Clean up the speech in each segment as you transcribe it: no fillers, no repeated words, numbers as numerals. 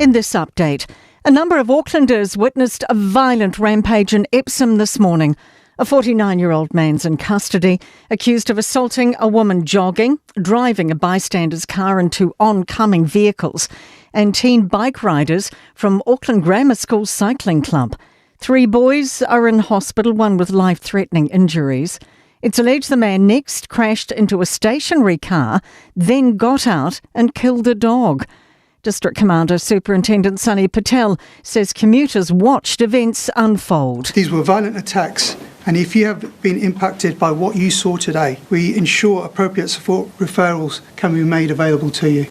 In this update, a number of Aucklanders witnessed a violent rampage in Epsom this morning. A 49-year-old man's in custody, accused of assaulting a woman jogging, driving a bystander's car into oncoming vehicles, and teen bike riders from Auckland Grammar School Cycling Club. 3 boys are in hospital, one with life-threatening injuries. It's alleged the man next crashed into a stationary car, then got out and killed a dog. District Commander Superintendent Sunny Patel says commuters watched events unfold. These were violent attacks, and if you have been impacted by what you saw today, we ensure appropriate support referrals can be made available to you.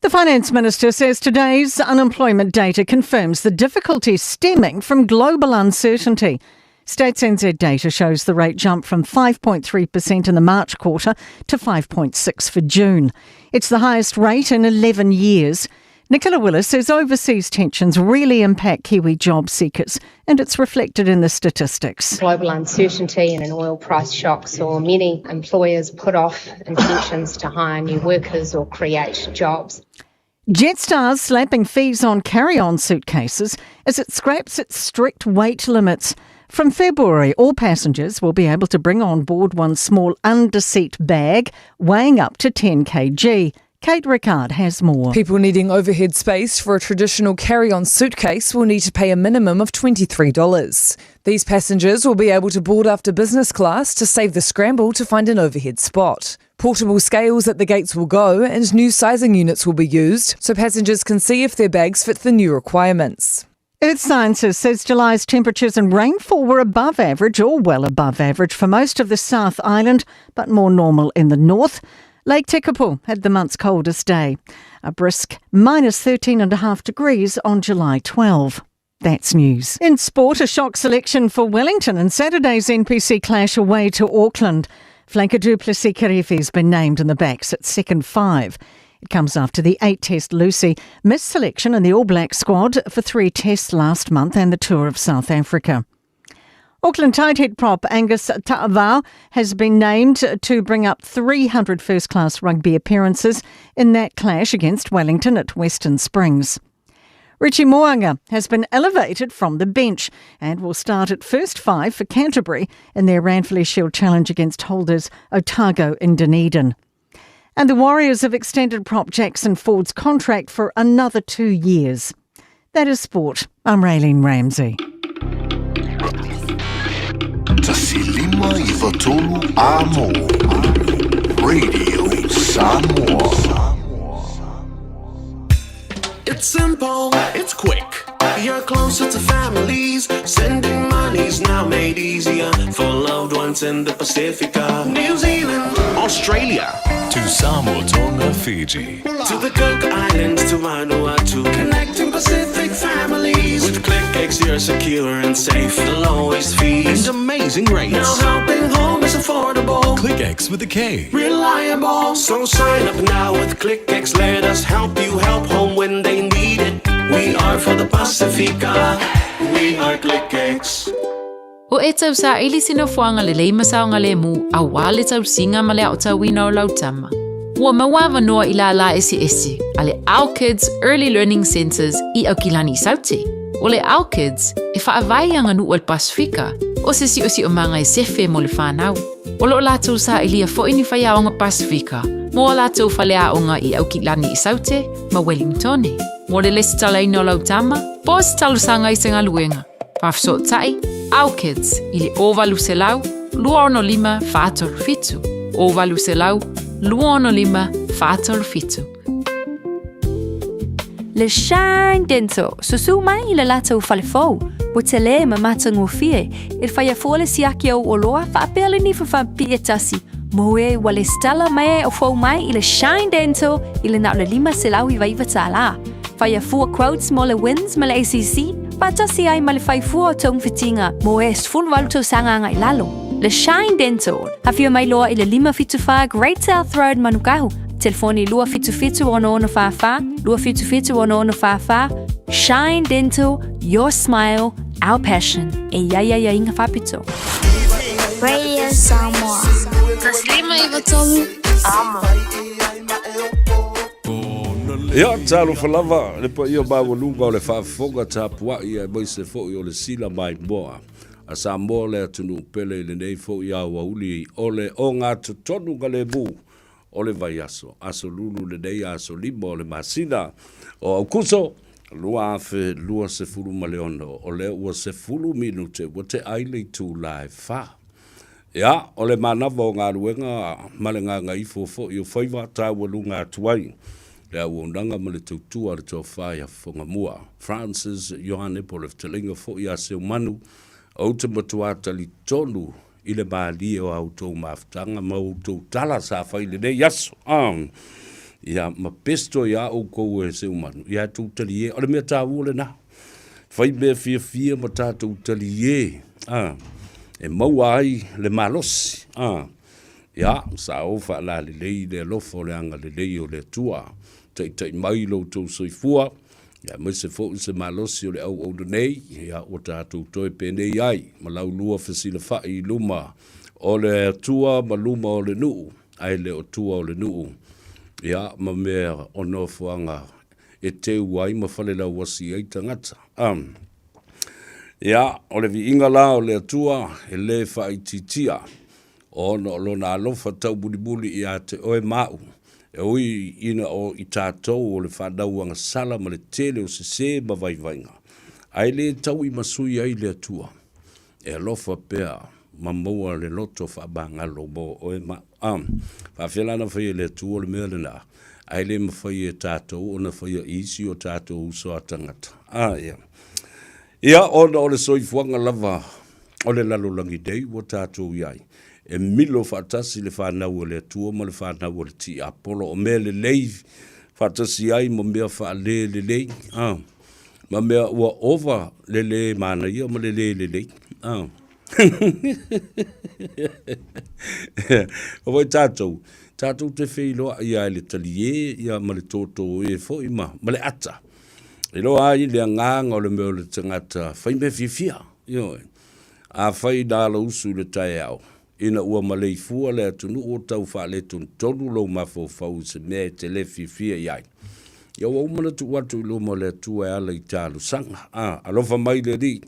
The Finance Minister says today's unemployment data confirms the difficulties stemming from global uncertainty. Stats NZ data shows the rate jumped from 5.3% in the March quarter to 5.6% for June. It's the highest rate in 11 years. Nicola Willis says overseas tensions really impact Kiwi job seekers, and it's reflected in the statistics. Global uncertainty and an oil price shock saw many employers put off intentions to hire new workers or create jobs. Jetstar's slapping fees on carry-on suitcases as it scraps its strict weight limits. From February, all passengers will be able to bring on board one small underseat bag weighing up to 10 kg. Kate Rickard has more. People needing overhead space for a traditional carry-on suitcase will need to pay a minimum of $23. These passengers will be able to board after business class to save the scramble to find an overhead spot. Portable scales at the gates will go and new sizing units will be used so passengers can see if their bags fit the new requirements. Earth Sciences says July's temperatures and rainfall were above average or well above average for most of the South Island, but more normal in the north. Lake Tekapo had the month's coldest day, a brisk minus 13.5 degrees on July 12. That's news. In sport, a shock selection for Wellington in Saturday's NPC clash away to Auckland. Flanker Du'Plessis Kirifi has been named in the backs at second five. It comes after the 8-test Lucy missed selection in the All Black squad for 3 tests last month and the tour of South Africa. Auckland tighthead prop Angus Ta'avao has been named to bring up 300 first-class rugby appearances in that clash against Wellington at Western Springs. Richie Mo'unga has been elevated from the bench and will start at first five for Canterbury in their Ranfurly Shield challenge against holders Otago in Dunedin. And the Warriors have extended prop Jackson Ford's contract for another 2 years. That is sport. I'm Raylene Ramsey. 15 93 Amo. Radio Samoa. It's simple, it's quick. You're closer to families. Sending money's now made easier for loved ones in the Pacifica, New Zealand, Australia, to Samoa, Tonga, Fiji, to the Cook Islands, to Vanuatu, connecting Pacific families. With KlickEx, you're secure and safe. The lowest fees and amazing rates. Now helping home is affordable. KlickEx with a K. Reliable. So sign up now with KlickEx. Let us help you help home when they need it. We are for the Pacifica. We are KlickEx. O e tau sa ili sina fuanga le lei masaonga le mu a wā le tau singa ma le ao tauina o lau tama. Ua maua noa i la la esi esi, a le Our Kids Early Learning Centres i Aukilani Sauti. O le Our Kids e whaavai anga nu o le Pasifika o se si o si o manga e sefe mo le whanau. O lo lātou sa ilia fo ini whai aonga Pasifika, mo a lātou whale aonga i Aukilani i Saute ma Wellingtone. Mo le lesi talaina o lau tama, po se talusanga i se ngaluenga. Whawhisotai, Our Kids, i le o valu se lau, 265 437. O valu se lau, 265 437. Le Shine Dental, susu mai i le latou falefou, ua tele ma matagofie, e whaia fua le siaki au oloa whaapea le nifa whaapia tasi, mo e ua le stala mai o fou mai i le Shine Dental i le nao le lima se lau i vaiva tālā. Whaia fua quotes mo le wins ma le ACC, whaatasi ai ma le whai fua o tongfitinga, mo e sfulu walu tausaga agai lalo. Le Shine Dental, hafia mai loa i le 574 Great South Road Manukau, telefoni 277 6644, 277 6644, Shine Dental, your smile, our passion. E ia ia ia inga whapito. Radio Samoa. 1593 Amo. Ia, talofa lava le paia maualuga o le faafofoga tapuai aemaise foi o le sila maimoa a Samoa le atunuu pele i lenei foi aoauli o le ogatotonu galemu o le vaiaso, aso Lulu lenei aso 5 o le masina o Aukuso 2026, o lea ua 10 minute ua tea ai le itula e 4. Ia, o le manava o galuega ma le gagaifo foi o faiva taualuga atu ai le auaunaga ma le tautua a le Tofa ia Fofogamua Francis Ioane po o le fetalaiga foi ia Seumanu. Ou te matua talitonu i le malie o a outou mafutaga ma outou tala sa fai i lenei aso. Ia, ma pesto iā oukou e Seumanu, ia tou talie. O le mea taua lena. Fai mea fiafia ma tatou talie, e maua ai le malosi. Ia, sa ou faalalelei i le alofa o le agalelei o le Atua. Taitai mai lo outou soifua, aemaise foi se malosi o le auauna nei, ia, ua tatou toe penei ai ma laulua fesilafai i luma o le Atua ma luma o le nuu, ae le o tua o le nuu, ia, ma mea o nofoaga e teu ai ma falelauasi ai tagata. Ia, o le viiga la o le Atua e lē faaitiitia, ona o Lona alofa taumulimuli ia te oe ma a'u, e ui ina o i tatou o le fanau agasala ma le tele o sesē ma vaivaiga, ae lē tauimasui ai le Atua, e alofa pea ma maua le loto faamagalo mo oe ma a'u. Faafefea la ona faia e le Atua le mea lena, ae le mafai e tatou ona faia i isi o tatou uso a tagata? Ia. Ia, ona o le soifuaga lava o le lalolagi nei ua tatou i ai, e milo faatasi le fanau a le Atua ma le fanau a le tiapolo, o mea lelei faatasi ai ma mea faale lelei, ma mea ua ova le lē manaia ma le lē lelei. O foi tatou, tatou te feiloai lava i le taliē ia ma le tōtō e foi ma le ata. E iloa ai le agaga o le mea o le tagata fai mea fiafia, ioe. Afai na alausu i le taeao, ina ua maleifua le atunuu o tau faaletonu lou mafaufau i se mea e te le fiafia i ai, ia ua uma ona tuu atu i luma o le Atua e ala i talosaga. A, alofa mai le Alii,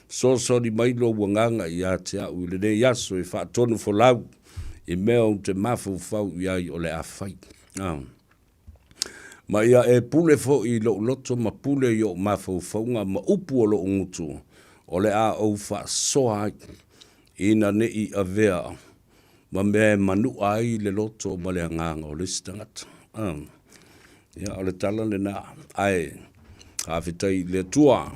fesoasoani mai lou agaga ia te au i lenei aso e faatonufolau i mea ou te mafaufau i ai o le a fai. A. Ma ia e pule foi i lou loto ma pule i ou mafaufauga ma upu o lou gutu, o le a ou faasoa ai, ina ne i avea ma mea e manu'a ai le loto ma le agaga o le isi tagata. Ia, o le tala lena, ae faafetai i le Atua,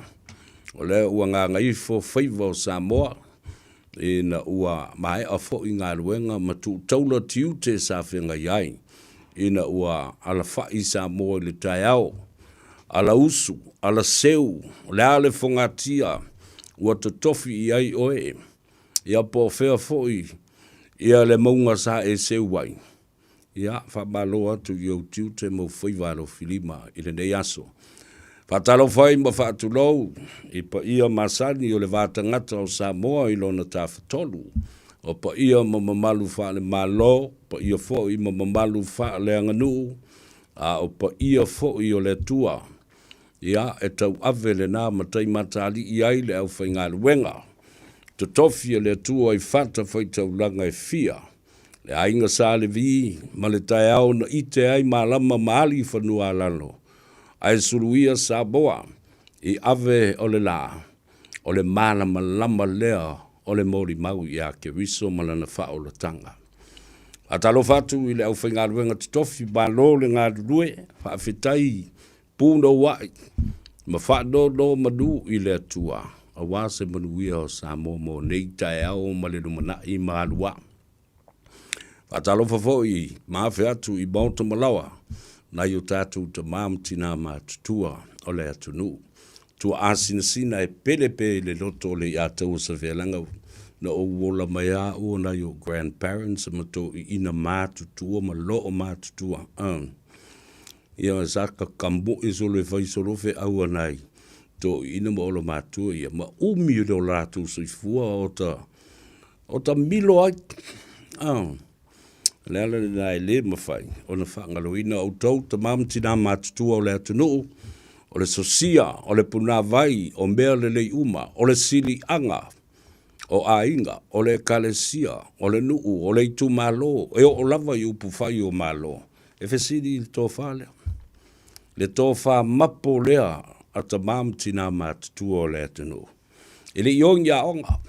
o lea ua gagaifo faiva o Samoa, ina ua maea foi galuega ma tuutaula tiute sa feagai ai, ina ua alafa'i Samoa i le taeao, alausu, alaseu, o le a le fogatia ua totofi i ai oe, ia po o fea foi ia le mauga sa e seu ai, Ia, faamalo atu i ou tiute ma ou faiva alofilima i lenei aso. Faatalofa ai ma faatulou i paia masani o le va tagata o Samoa i lona tafatolu, o paia ma mamalu faale-Malo, paia foi ma mamalu faaleaganuu, a o paia foi o le Atua. Ia, e tauave lena matai mataalii ai le aufaigaluega totofi a le Atua i fatafaitaulaga e fia. Le aiga Sa Levi ma le taeao na ite ai malama ma ali fanua a lalo, ae suluia Samoa i ave o le la, o le malamalama lea o le molimau ia Keriso ma lana faaolataga. Faatalofa atu i le aufaigaluega totofi, malo le galulue, faafetai punouai ma faanonomanu i le Atua aua se manuia o Samoa mo nei taeao ma le lumanai ma aluā. Faatalofa foi ma afe atu i maota ma laoa nai o tatou tama ma tina matutua o le atunuu. Tuaasinasina e pele pea i le loto o le iātaua Savealaga na ou ola mai a ua nai ou grandparents ma toeaiina matutua ma loo matutua. Ia sa kakamoi solo e fai solo feau a nai toeaiina ma olomatua ia ma umi o latou soifua o ta o ta milo ai. O le ala lena e lē mafai ona faagaloina outou tamā ma tinā matutua o le atunuu, o le sosia, o le punāvai, o mea lelei uma, o le siliaga o aiga, o le ekalesia, o le nuu, o le itumalo, e oo lava i upufai o Malo. E fesili i le tofa lea, le tofa mapo lea a tamā ma tinā matutua o le atunuu. E le i o i ni aoga,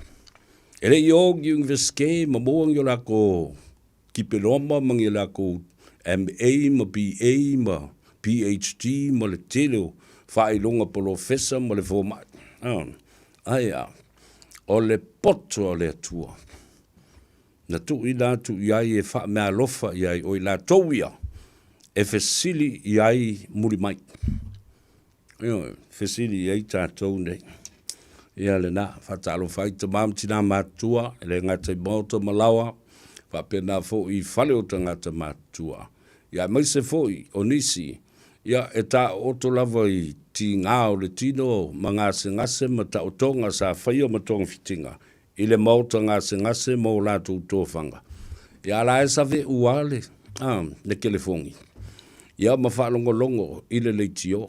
e le i o i ni Iunivesite ma maua ni o latou dipeloma ma ni o latou MA ma BA ma PHD ma le tele o faailoga polofesa ma le fomai. Ae a? O le poto a le Atua na tuuina atu i ai e faameaalofa i ai, o i latou ia e fesili i ai muli mai. Ioe, fesili i ai tatou nei. Ia lena, faatalofa ai tamā ma tinā matutua, e le gata i maota ma laoa, faapena foi i fale o tagata matutua. Ia aemaise foi o nisi, ia e taooto lava i tigā o le tino ma gasegase ma taotoga sa faia ma togafitiga i le maota gasegase ma o latou tofaga. Ia a la e saveʻu a le, a, le telefoni. Ia ma faalogologo i le leitio.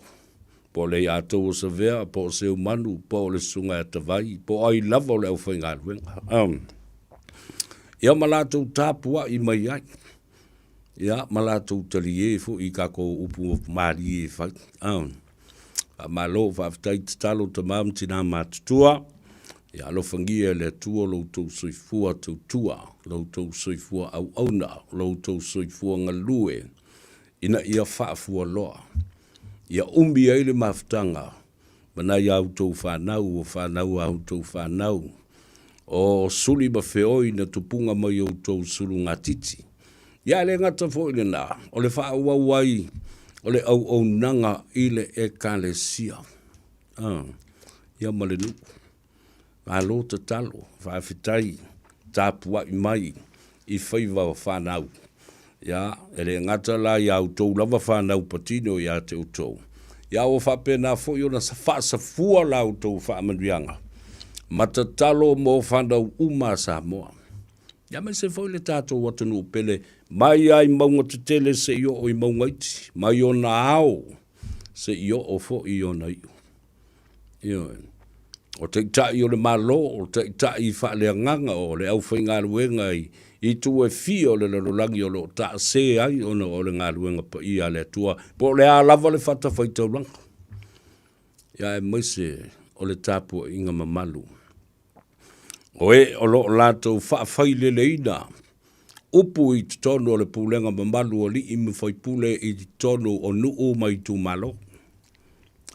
Po o le iātou o Savea, po o Seumanu, po o le Susuga ia Tavai, po o ai lava o le aufaigaluega. A, ia ma latou tapuaʻi mai ai. Ia ma latou taliē foi i kākou upu malie e fai. A, faamalo, faafetai tatalo tamā ma tinā matutua. Ia alofagia e le Atua lo outou soifua tautua, lo outou soifua auauna, lo outou soifua galue, ina ia faafualoa, ia umi ai le mafutaga ma nai a outou fanau, o fanau a outou fanau, o suli ma feoi na tupuga mai outou sulugatiti. Ia e le gata foi i lena, o le faaauau ai o le auaunaga i le Ekalesia. Ah, ia ma le nuu. Malo tatalo, faafetai tapuai mai i faiva o fanau. Ia, e le gata la ia outou lava fanau patino ia te outou, ia ua faapena foi ona faasafua la outou faamanuiaga ma tatalo mo fanau uma a Samoa. Ia aemaise foi le tatou atunuu pele mai lava i mauga tetele seia oo i mauga iti, mai ona ao seia oo foi i ona iu. Ioe. O taitai o le Malo, o taitai faaleagaga, o le aufaigaluega i itu e fia o le lalolagi o lo o taase ai ona o le galuega paia a le Atua, po o le a lava le fatafaitaulaga, ia aemaise o le tapuaiga mamalu o e o lo o latou faafaileleina upu i totonu o le pulega mamalu o alii ma faipule i totonu o nuu ma itumalo.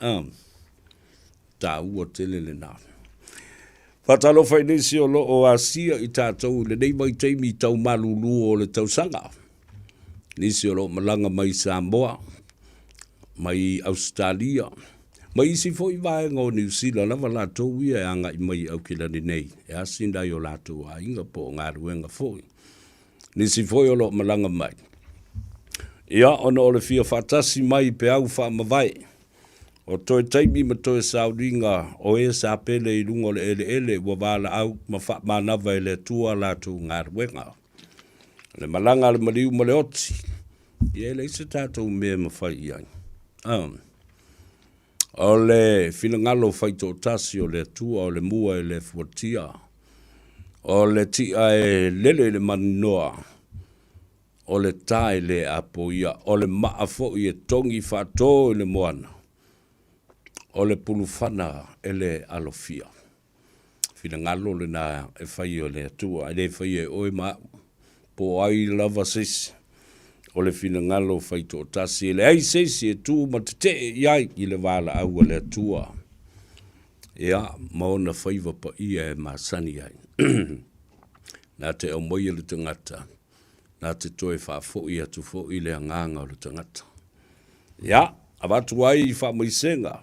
Ah, taua tele lena. Faatalofa i nisi o lo o asia i tatou i lenei vaitaimi tau malulu o le tausaga. Nisi o lo o malaga mai Samoa, mai Ausetalia, mai isi foi vaega o Niu Sila lava latou ia e agai mai i Aukilani nei e asi nai o latou aiga po o galuega foi. Nisi foi o lo o malaga mai, ia ona o le fia faatasi mai i peau faamavae o toe taimi ma toe sauniga o e sa pele i luga o le eleele ua valaau ma faamanava e le Atua a latou galuega. O le malaga a le maliu ma le oti, ia e leai se tatou mea e mafai i ai. Ah. O le finagalo faitoatasi o le Atua o le mua e le fuatia, o le ti'a e lele i le maninoa, o le ta e le apoia, o le maa foi e togi faato i le moana, o le pulufana e le alofia. Finagalo lena e fai e le Atua, e le faia e oe ma au, po o ai lava se isi. O le finagalo faitoatasi, e leai se isi e tu ma tetee i ai i le valaau a le Atua, ia, ma ona faiva paia e masani ai. Na te aumaia le tagata, na te toe faafoi atu foi le agaga o le tagata. Ia, avatu ai i faamaisega,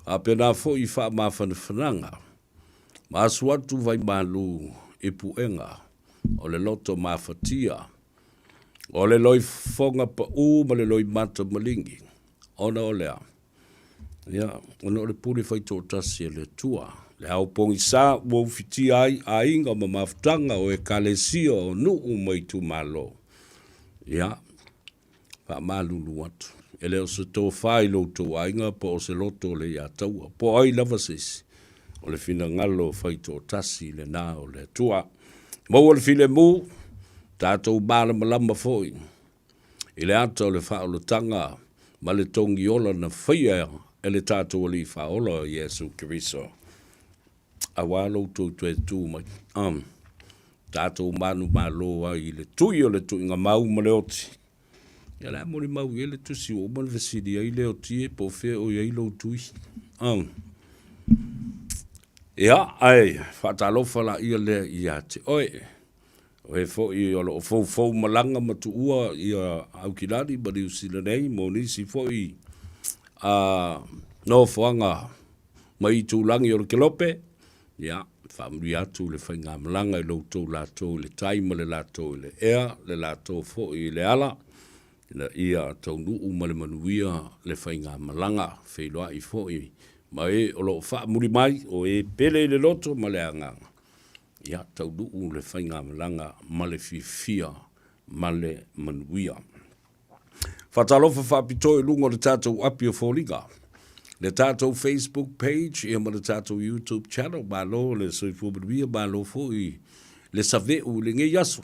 faapena foi i faamafanafanaga, ma asu atu vaimalu i puega o le loto mafatia, o le loifofoga pau ma le loimata maligi, ona o le a? Ia, ona o le pule faitoatasi a le Atua, le ao pogisa ua ufitia ai aiga ma mafutaga o ekalesia o nuu ma itumalo. Ia, faamalulu atu, e le o se tofa i lo outou aiga po o se loto o le iataua, po o ai lava se isi, o le finagalo faitoatasi lena o le Atua. Maua le filemu, tatou malamalama foi i le ata o le faaolataga ma le togiola na faia e le tatou Alii Faaola o Iesu Keriso. Aua lo outou toe tu mai, um, tatou manumalo ai i le tui o le tuiga mau ma le oti. Ia le a molimau i ai le tusi ua uma ona fesili ai le oti e po o fea o i ai lou tui. Um. Ia, ae faatalofa laia lea ia te oe. O e foi o lo o foufou malaga ma tuua ia Aukilani ma Niu Sila nei mo nisi foi a nofoaga mai itulagi o le kelope, ia, faamanuia atu le faigamalaga i lo outou latou i le tai ma le latou i le ea, le latou foi i le ala, ina ia taunuu ma le manuia le faigamalaga, feiloai foi ma e o lo o faamuli mai, o e pele i le loto ma le agaga, ia taunuu le faigamalaga ma le fiafia ma le manuia. Faatalofa faapitoa i luga o le tatou api o foliga, le tatou Facebook page ia ma le tatou YouTube channel. Malo le soifua manuia, malo foi le save'u i lenei aso.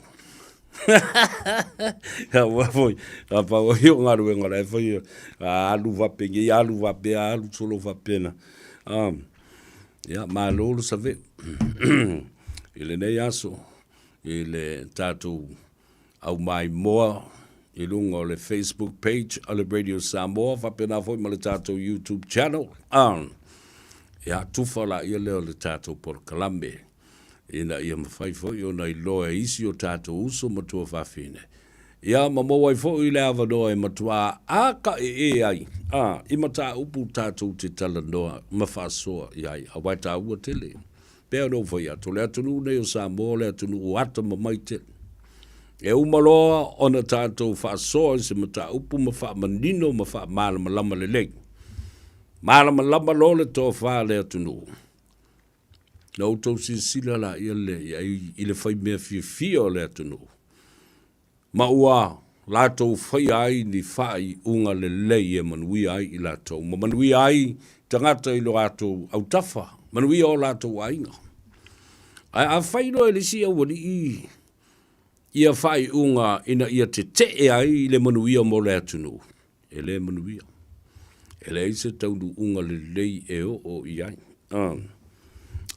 Aua foi, a pau ai o galuega la e fai, a alu faapenei, alu faapea, alu solo faapena. Ia, malo le save'u i lenei aso i le tatou aumaimoa i luga o le Facebook page a le Radio Samoa faapena foi ma le tatou YouTube channel. Ah, ia tufa laia lea o le tatou polokalame ina ia mafai foi ona iloa e isi o tatou uso ma tuafafine. Ia ma maua ai foi le avanoa e matuā akaee ai ah, i mataupu tatou te talanoa ma faasoa i ai, aua e taua tele. Pei ona ou fai atu, o le atunuu nei o Samoa o le atunuu atamamai tele. E uma loa ona tatou faasoa i se mataupu ma faamanino ma faamalamalama lelei. Malamalama loa le tofa a le atunuu, na outou silasila laia lea i ai i le faimea fiafia o le atunuu. Ma ua latou faia ai ni faaiuga lelei e manuia ai i latou, ma manuia ai tagata i lo latou autafa, manuia o latou aiga. Ae afai loa e le isi aualii ia faaiuga ina ia tetee ai le manuia mo le atunuu, e le manuia. E leai se taunuuga lelei e oo i ai.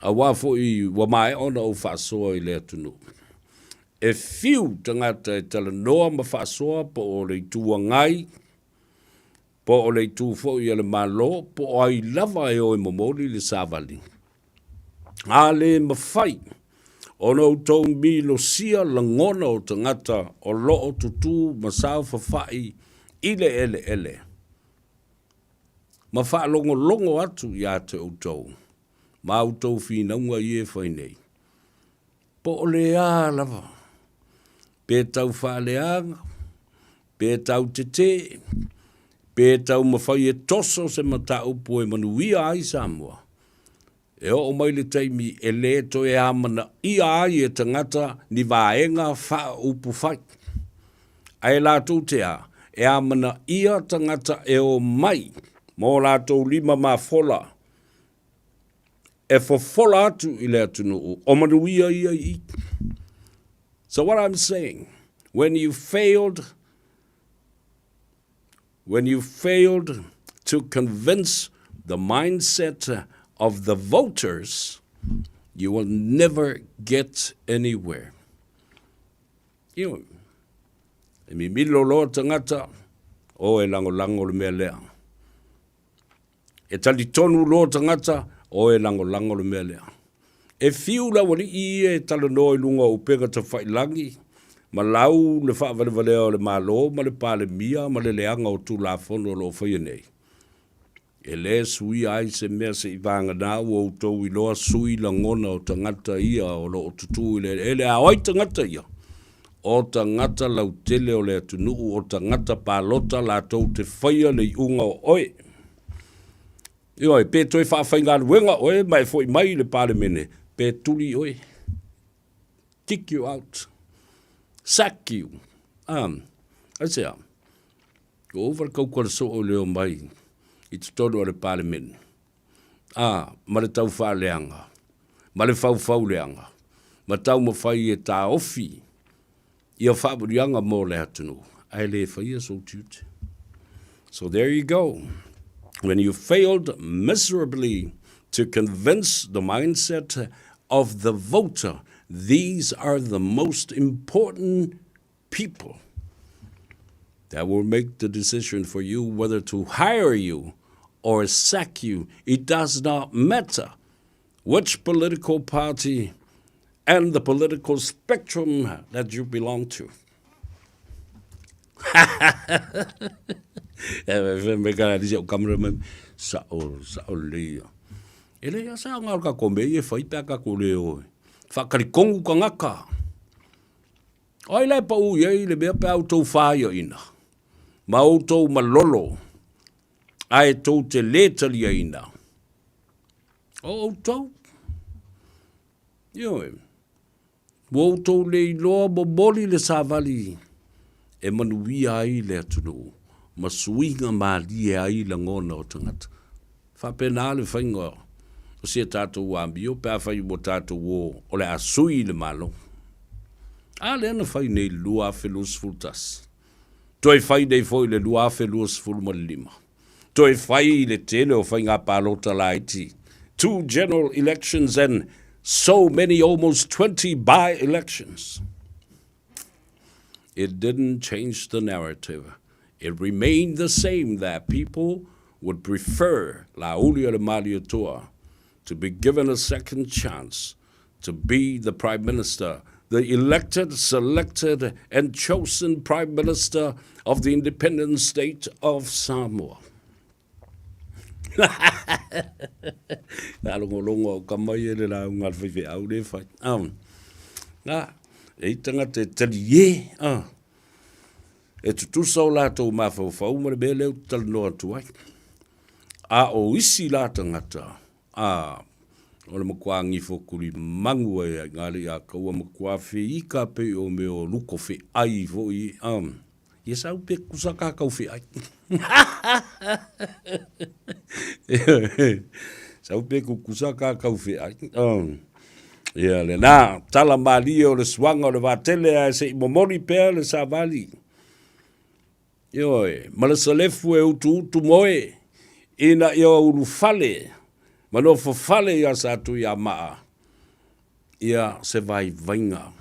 Aua foi ua maea ona ou faasoa i le atunuu. E fiu tagata e talanoa ma faasoa po o le Itu Agai, po o le itu foi a le Malo, po o ai lava e o e momoli le savali. A le mafai ona outou milosia lagona o tagata o lo o tutū ma saofafai i le eleele ma faalogologo atu ia te outou ma a outou finauga ia e fai nei, po o le a lava, pe tau faaleaga, pe tau tetē, pe taumafai e toso se mataupu e manuia ai Samoa, e oo mai le taimi e lē toe amanaia ai e tagata ni vaega faaupufai. Ae latou te a, e amanaia tagata e omai ma o latou lima mafola e fofola atu i le atunuu o manuia ia i i. So what I'm saying, when you failed, when you failed to convince the mindset of the voters, you will never get anywhere. Ioe. E mimilo loa tagata, o e lagolago le mea lea. E talitonu loa tagata, o e lagolago le mea lea. E fiu le aualii ia e talanoa i luga o upega tafailagi, ma lau le faavalevalea o le Malo ma le Palemia ma le leaga o Tulafono o lo o faia nei. E le suia ai se mea seivagana ua outou iloa sui lagona o tagata ia o lo o tutū i le eleele. A o ai tagata ia? O tagata lautele o le atunuu, o tagata palota latou te faia le iuga o oe. Ioe, pe toe faafaigaluega oe ma e foi mai i le Palemene, pe tuli oe. Kick you out. Sack you. Um. Aisea? Ua ova le kauka o le soo i le omai i totonu o le Palemene, a, ma le taufaaleaga, ma le faufauleaga, ma taumafai e taofi ia faamanuiaga mo le atunuu, ae le faia sou tiute. So there you go. When you failed miserably to convince the mindset of the voter, these are the most important people that will make the decision for you whether to hire you or sack you. It does not matter which political party and the political spectrum that you belong to. E me ka di o cameraman sa o sa o le ia. E le ia sa ngal ka ko me e fai pe ka ko le o. Whakari kongu ka ngaka. Ai le pa u i le mea pe au tau whaia ina. Ma outou malolo ae tou te lē taliaina. O outou, ioe, ua outou le iloa momoli le savali e manuia ai le atunuu ma suiga malie ai lagona o tagata. Faapena le faiga o si a tatou amio pe afai ua tatou o o le a sui le Malo. A lea na fai nei i le 2021. Toe fai nei foi i le 2025. Toe fai i le tele o faiga palota laiti, two general elections and so many almost 20 by-elections. It didn't change the narrative. It remained the same that people would prefer Laaulialemalietoa to be given a second chance to be the Prime Minister, the elected, selected, and chosen Prime Minister of the independent state of Samoa. Nā longo longo au ka mai e le lauga a le faifeau le whai. Nā, e i tangata e tali e, e tutusa o latou mafaufau ma le mea lea ou te talanoa atu ai. A o isi la tagata, a, o le matua gifo kulimagu ai i ngā alii a kaua matua feika pei o mea o luko feai foi, a, ia sau pe kusa kakau feai. Sau pe kukusa kakau feai. Ia lena, tala malie o le suaga o le vatele ae se i momoli pea le savali. Ioe, ma le salefu e utuutu moe ina ia ulufale ma nofofale iā Satuiamaa ia se vaivaiga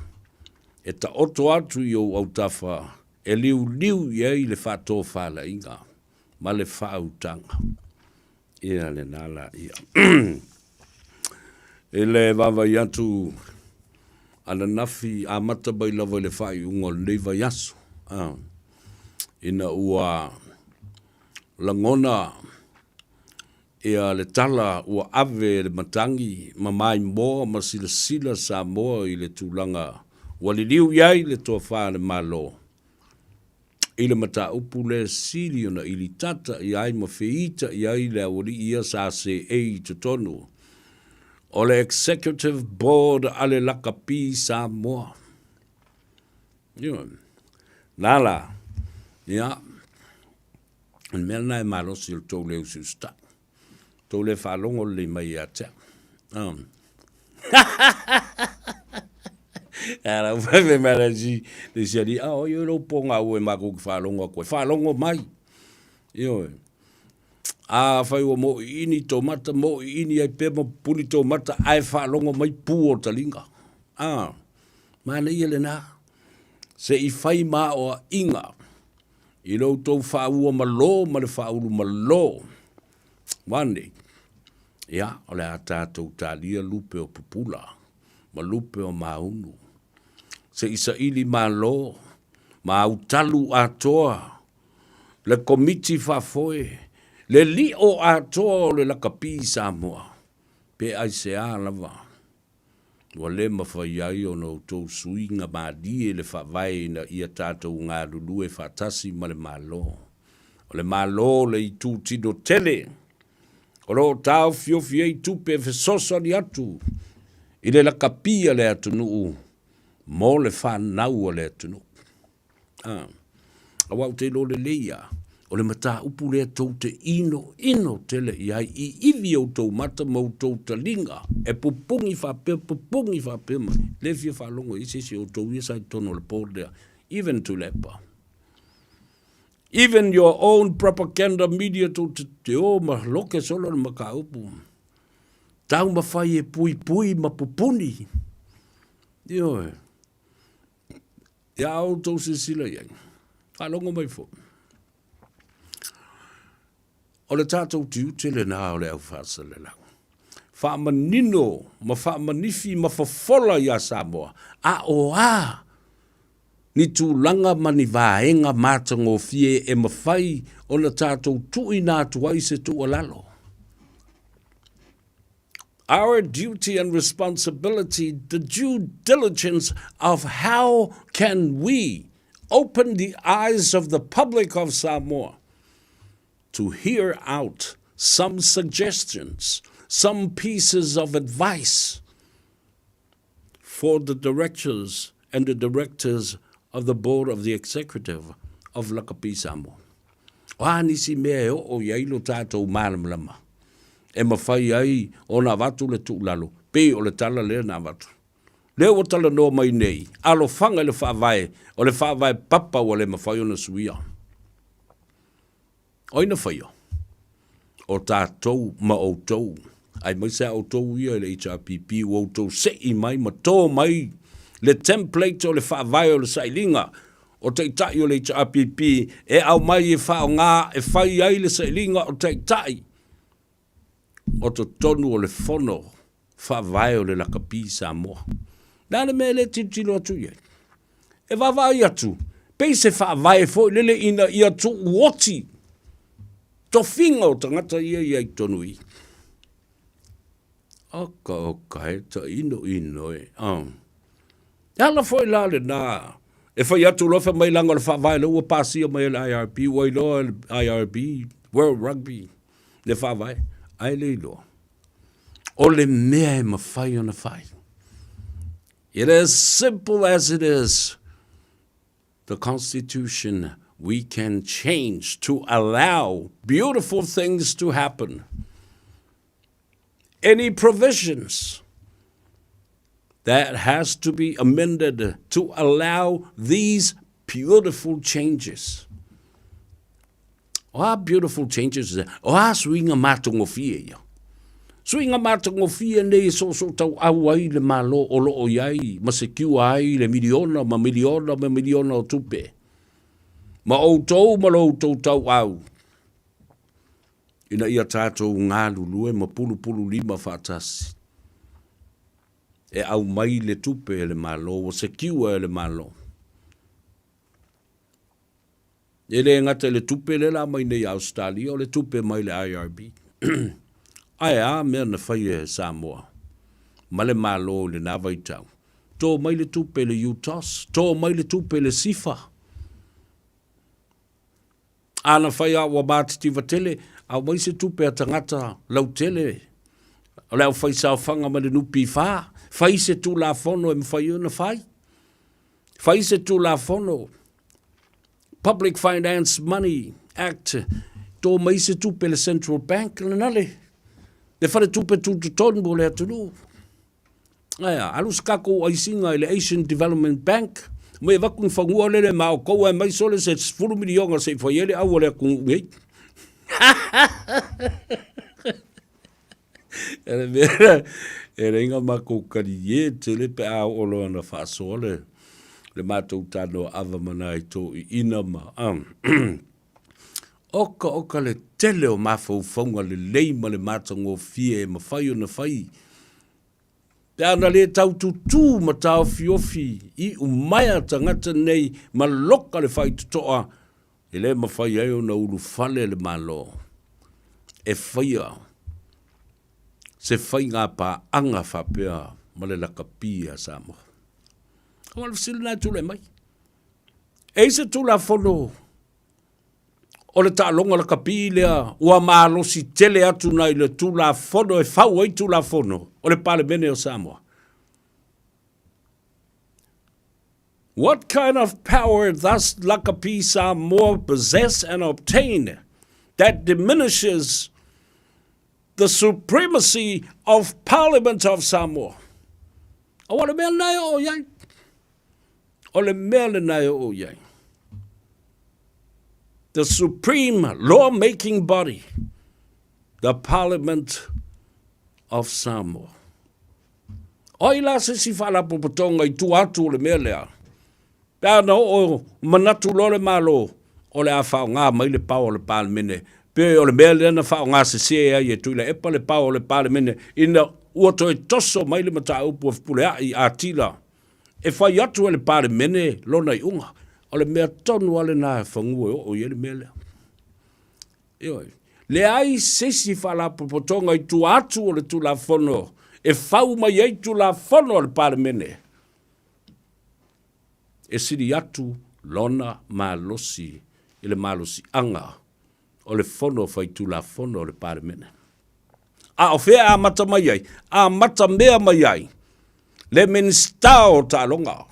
e taoto atu i ou autafa e liuliu i ai le faatofalaiga ma le faautaga. Ia lena la ia. I le vaavaai atu ananafi amata mai lava i le faaiuga o lenei vaiaso, ina ua lagona ia le tala ua ave e le matagi ma maimoa ma silasila Samoa i le tulaga ua liliu i ai le tofa a le Malo i le mataupu lea sili ona ilitata i ai ma feita i ai le aualii ia sa seei i totonu o le Executive Board a le Lakapi Samoa. Ioe. Nā la, ia, o le mea lena e malosi o le tou le usiusitai. Tou le faalogo lelei mai ia te au. A lau fai mai le isi, le isi alii, a oi oi lou pōga ua e makou ki faalogo atu ai. Faalogo mai. Ioe. A fai ua moʻiʻini tō mata, moʻiʻini ai pea ma pupuni tō mata, ae faalogo mai pū o taliga. A, manaia lena. Se i fai maoaʻiga i lo outou faaua malo ma le faaulu malo. Ua nei, ia, o le a tatou talia lupe o pupula ma lupe o maunu. Se i saili malo ma autalu atoa le Komiti Faafoe, le lio atoa o le lakapi i Samoa, pe aisea lava ua le mafai ai ona outou suiga malie le Faavae ina ia tatou galulue faatasi ma le Malo. O le Malo le itu tino tele o lo o taofiofi ai tupe e fesoasoani atu i le lakapi a le atunuu mo le fanau a le atunuu. Aua ou te iloa lelei lava, o le mataupu lea tou te inoino tele i ai i ivi outou mata ma outou taliga e pupugi faapea, pupugi faapea mai. E le fia faalogo i ai se isi o outou ia sa i totonu o le board lea, even Tuilaepa. Even your own propaganda media tou te o ma loke solo le mataupu. Taumafai e puipui ma pupuni. Ioe. Ia a outou silasila i ai, faalogo mai foi. O le tatou tiute lena o le au faasalelau. Faamanino ma faamanifi ma fofola iā Samoa, a o a ni tulaga ma ni vaega matagofie e mafai ona tatou tuuina atu ai se tuualalo. Our duty and responsibility, the due diligence of how can we open the eyes of the public of Samoa to hear out some suggestions, some pieces of advice for the directors and the directors of the board of the executive of Lakapi Samoa. O a nisi mea e oo i ai lo tātou mālamalama e mawhai ai ona avatu le tuulalo, pei o le tala lea na avatu. Lea ua talanoa mai nei, alofaga i le faavae, o le faavae papa ua le mafai ona suia. O ai na faia? O tatou ma outou, aemaise a outou ia i le HRPP ua outou sei mai ma to mai le template o le faavae o le sailiga o Taitai o le HRPP e aumai e faaaoga e fai ai le sailiga o Taitai o totonu o le Fono Faavae o le Lakapi Samoa. Le a le mea e le tilotilo atu i ai? E vaavaai atu, pei se faavae foi lele ina ia tuuoti tofiga o tagata ia i ai totonu i i. Oka oka e tainoino e. Oh. E ala foi la lena e fai atu loa fai mai leaga o le faavae lea ua pasia mai e le IRB, ua iloa e le IRB, World Rugby, le faavae, ae le iloa. O le mea e mafai ona fai. It is simple as it is. The Constitution we can change to allow beautiful things to happen. Any provisions that has to be amended to allow these beautiful changes. O a beautiful changes, o a suiga matagofie ia. Suiga matagofie nei e soosoo tauau ai le Malo o lo o i ai ma secure ai le miliona ma miliona ma miliona o tupe. Ma outou ma lo outou tauau ina ia tatou galulue ma pulupululima faatasi e aumai le tupe e le Malo, ua secure e le Malo. E le gata i le tupe lea la aumai nei a Ausetalia, o le tupe mai le IRB. Ae a mea na fai e Samoa ma le Malo i lena vaitau? To mai le tupe i le UTOS, to mai le tupe i le SIFA. A na fai a ua matitiva tele, aumai se tupe a tagata lautele o le aufaisaofaga ma le NPF, fai se Tulafono e mafai ai ona fai. Fai se Tulafono, Public Finance Money Act, to mai se tupe le Central Bank, lena le, le faletupe tutotonu o le atunuu. Ae a, alu se tatou aisiga i le Asian Development Bank, mai avatu ni fanua lele ma outou ae mai sole se 10 miliona se i fai ai le au a le atunuu nei. E le mea, e leai na matou talie tele pe a oo loa ina faasoa le, le matou tanoa ava ma nai toeaiina ma, oka oka le tele o mafaufauga lelei ma le matagofie e mafai ona fai Pe ana le tau tutū ma taofiofi i umaea tagata nei ma loka le faitotoa, e le mafai ai ona ulufale le Malo e faia se faiga paaga faapea ma le lakapi a Samoa. Aua o le fesili lena e tulai mai. E i se Tulafono O le taaloga lakapi lea ua malosi tele atu nai le Tulafono e fau ai Tulafono o le Palemene o Samoa. What kind of power thus Lakapi Samoa possess and obtain that diminishes the supremacy of Parliament of Samoa? Aua o le mea lena e oo i ai. O le mea lena e oo i ai. The supreme law-making body, the Parliament of Samoa. O ai la se isi faalapotopotoga i tua atu o le mea lea? Pe a na oo manatu loa le Malo, o le a faaaoga mai le power o le Palemene, pe o le mea lea na faaaoga sese ai e Tuilaepa le power o le Palemene ina ua toe toso mai le mataupu a Fepuleai Atila e fai atu e le Palemene lona iuga. O le mea tonu lava lena e fagua e oo i ai le mea lea. Ioe. Leai se isi faalapotopotoga i tua atu o le Tulafono e fau mai ai Tulafono a le Palemene e sili atu lona malosi i le malosiaga o le Fono Faitulafono a le Palemene. A o fea e amata mai ai? Amata mea mai ai le Minisita o Taaloga.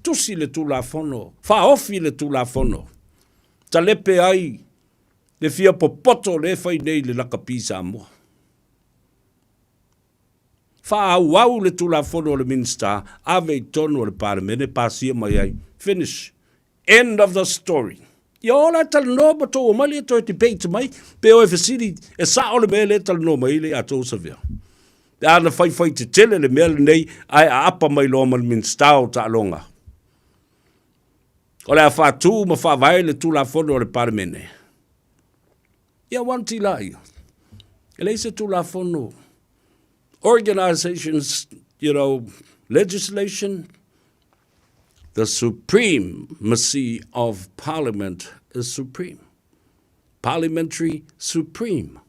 Tusi le Tulafono, faaofi le Tulafono, talepe ai le fia popoto lea e fai nei i le lakapi Samoa. Faaauau le Tulafono a le Minisita, ave i totonu o le Palemene, pasia mai ai. Finish. End of the story. Ia ola e talanoa ma tou omai lea toe debate mai, pe o e fesili e sao le mea lea e talanoa mai ai le ia tou savea. Pe a na faifai tetele le mea lenei ae aapa mai loa ma le Minisita o Taaloga. O le a faatu ma faavae le Tulafono a le Palemene. Ia wanti la ia. E leai se Tulafono. Organizations, you know, legislation, The supremacy of Parliament is supreme. Parliamentary supreme.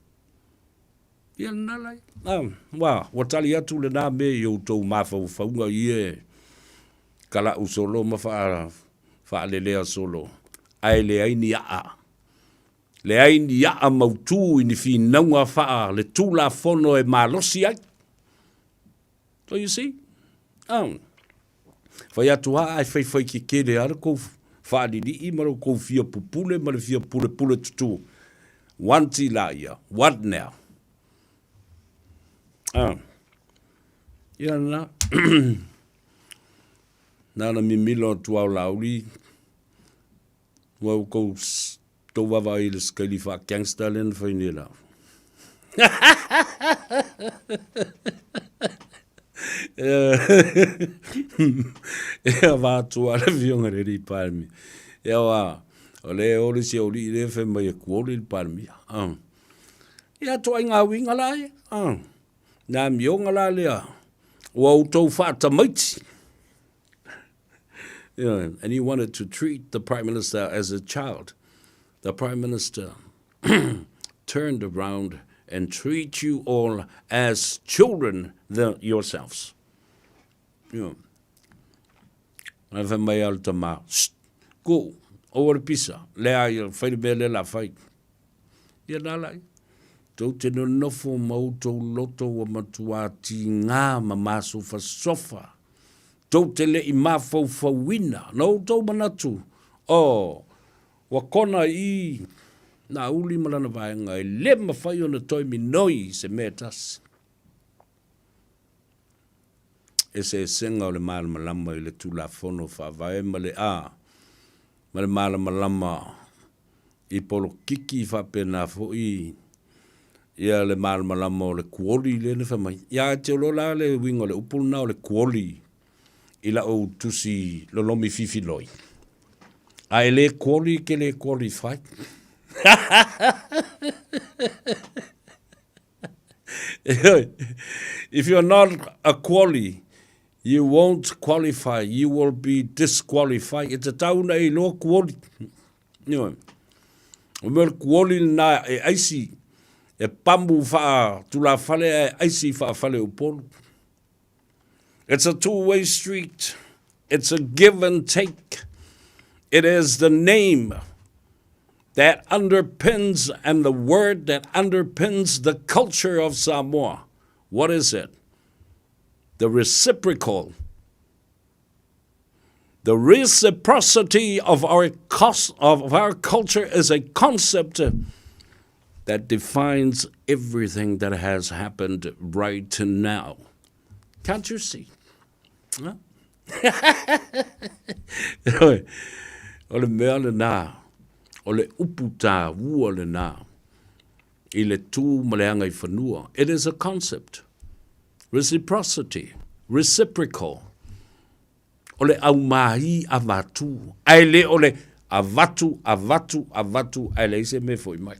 Ia lena lai. Ah, wa, ua tali atu lena mea i outou mafaufauga ia e kala'u solo ma faa, faalelea solo, ae leai ni a'a. Leai ni a'a mautū i ni finauga faa le Tulafono e malosi ai. So you see? Um, fai atu lava ae faifai kekele lava le kou faalilii ma lo kou fia pupule ma le fia pulepule tutū. Wanti la ia, what now? Ah. Ia na. Na na mimilo atu au lauli. Ua outou tou vaavaai i le sikaili faa-gangster lea na fai nei la. E avatu lava le Afioga i le alii Palemia. Ia aua o lea e o le isi aualii lea fai mai e kuoli le Palemia. Ia ituaiga uiga la ia. Le amioga la lea ua outou faatamaiti. And he wanted to treat the Prime Minister as a child. The Prime Minister turned around and treat you all as children the, yourselves. Yeah. Ae fai mai a le tama, Ku, aua le pisa, leai, fai le mea lea la fai. Ia nā lai, tou te nonofo ma outou loto ua matuā tigā ma masofasofa, tou te le i mafaufauina, na outou manatu, oh, ua kona i nā uli ma lana vaega, e le mawhai ona toe minoi i se mea e tasi. Eseesega o le malamalama i le Tulafono Faavae ma le a ma le malamalama i polokiki faapena foi ia le malamalama o le kuoli lea na fai mai. Ia te iloa la le uiga o le upu lena o le kuoli i lau tusi lolomi fifiloi. A e le kuoli ke le qualify. If you're not a quali, you won't qualify, you will be disqualified. E tatau ona e iloa kuoli. Ioe. O mea o le kuoli lena e aisi, e pamu faa-tulafale ae aisi faa-faleupolu. It's a two-way street. It's a give and take. It is the name that underpins and the word that underpins the culture of Samoa. What is it? The reciprocal. The reciprocity of our, cost, of our culture is a concept that defines everything that has happened right now. Can't you see? Huh? o le mea lenā, o le upu tāua lenā, i le tū ma le agaifanua. It is a concept. Reciprocity, reciprocal. O le aumāī avatu. Ae le o le avatu, avatu, avatu, ae leai se mea e foi mai.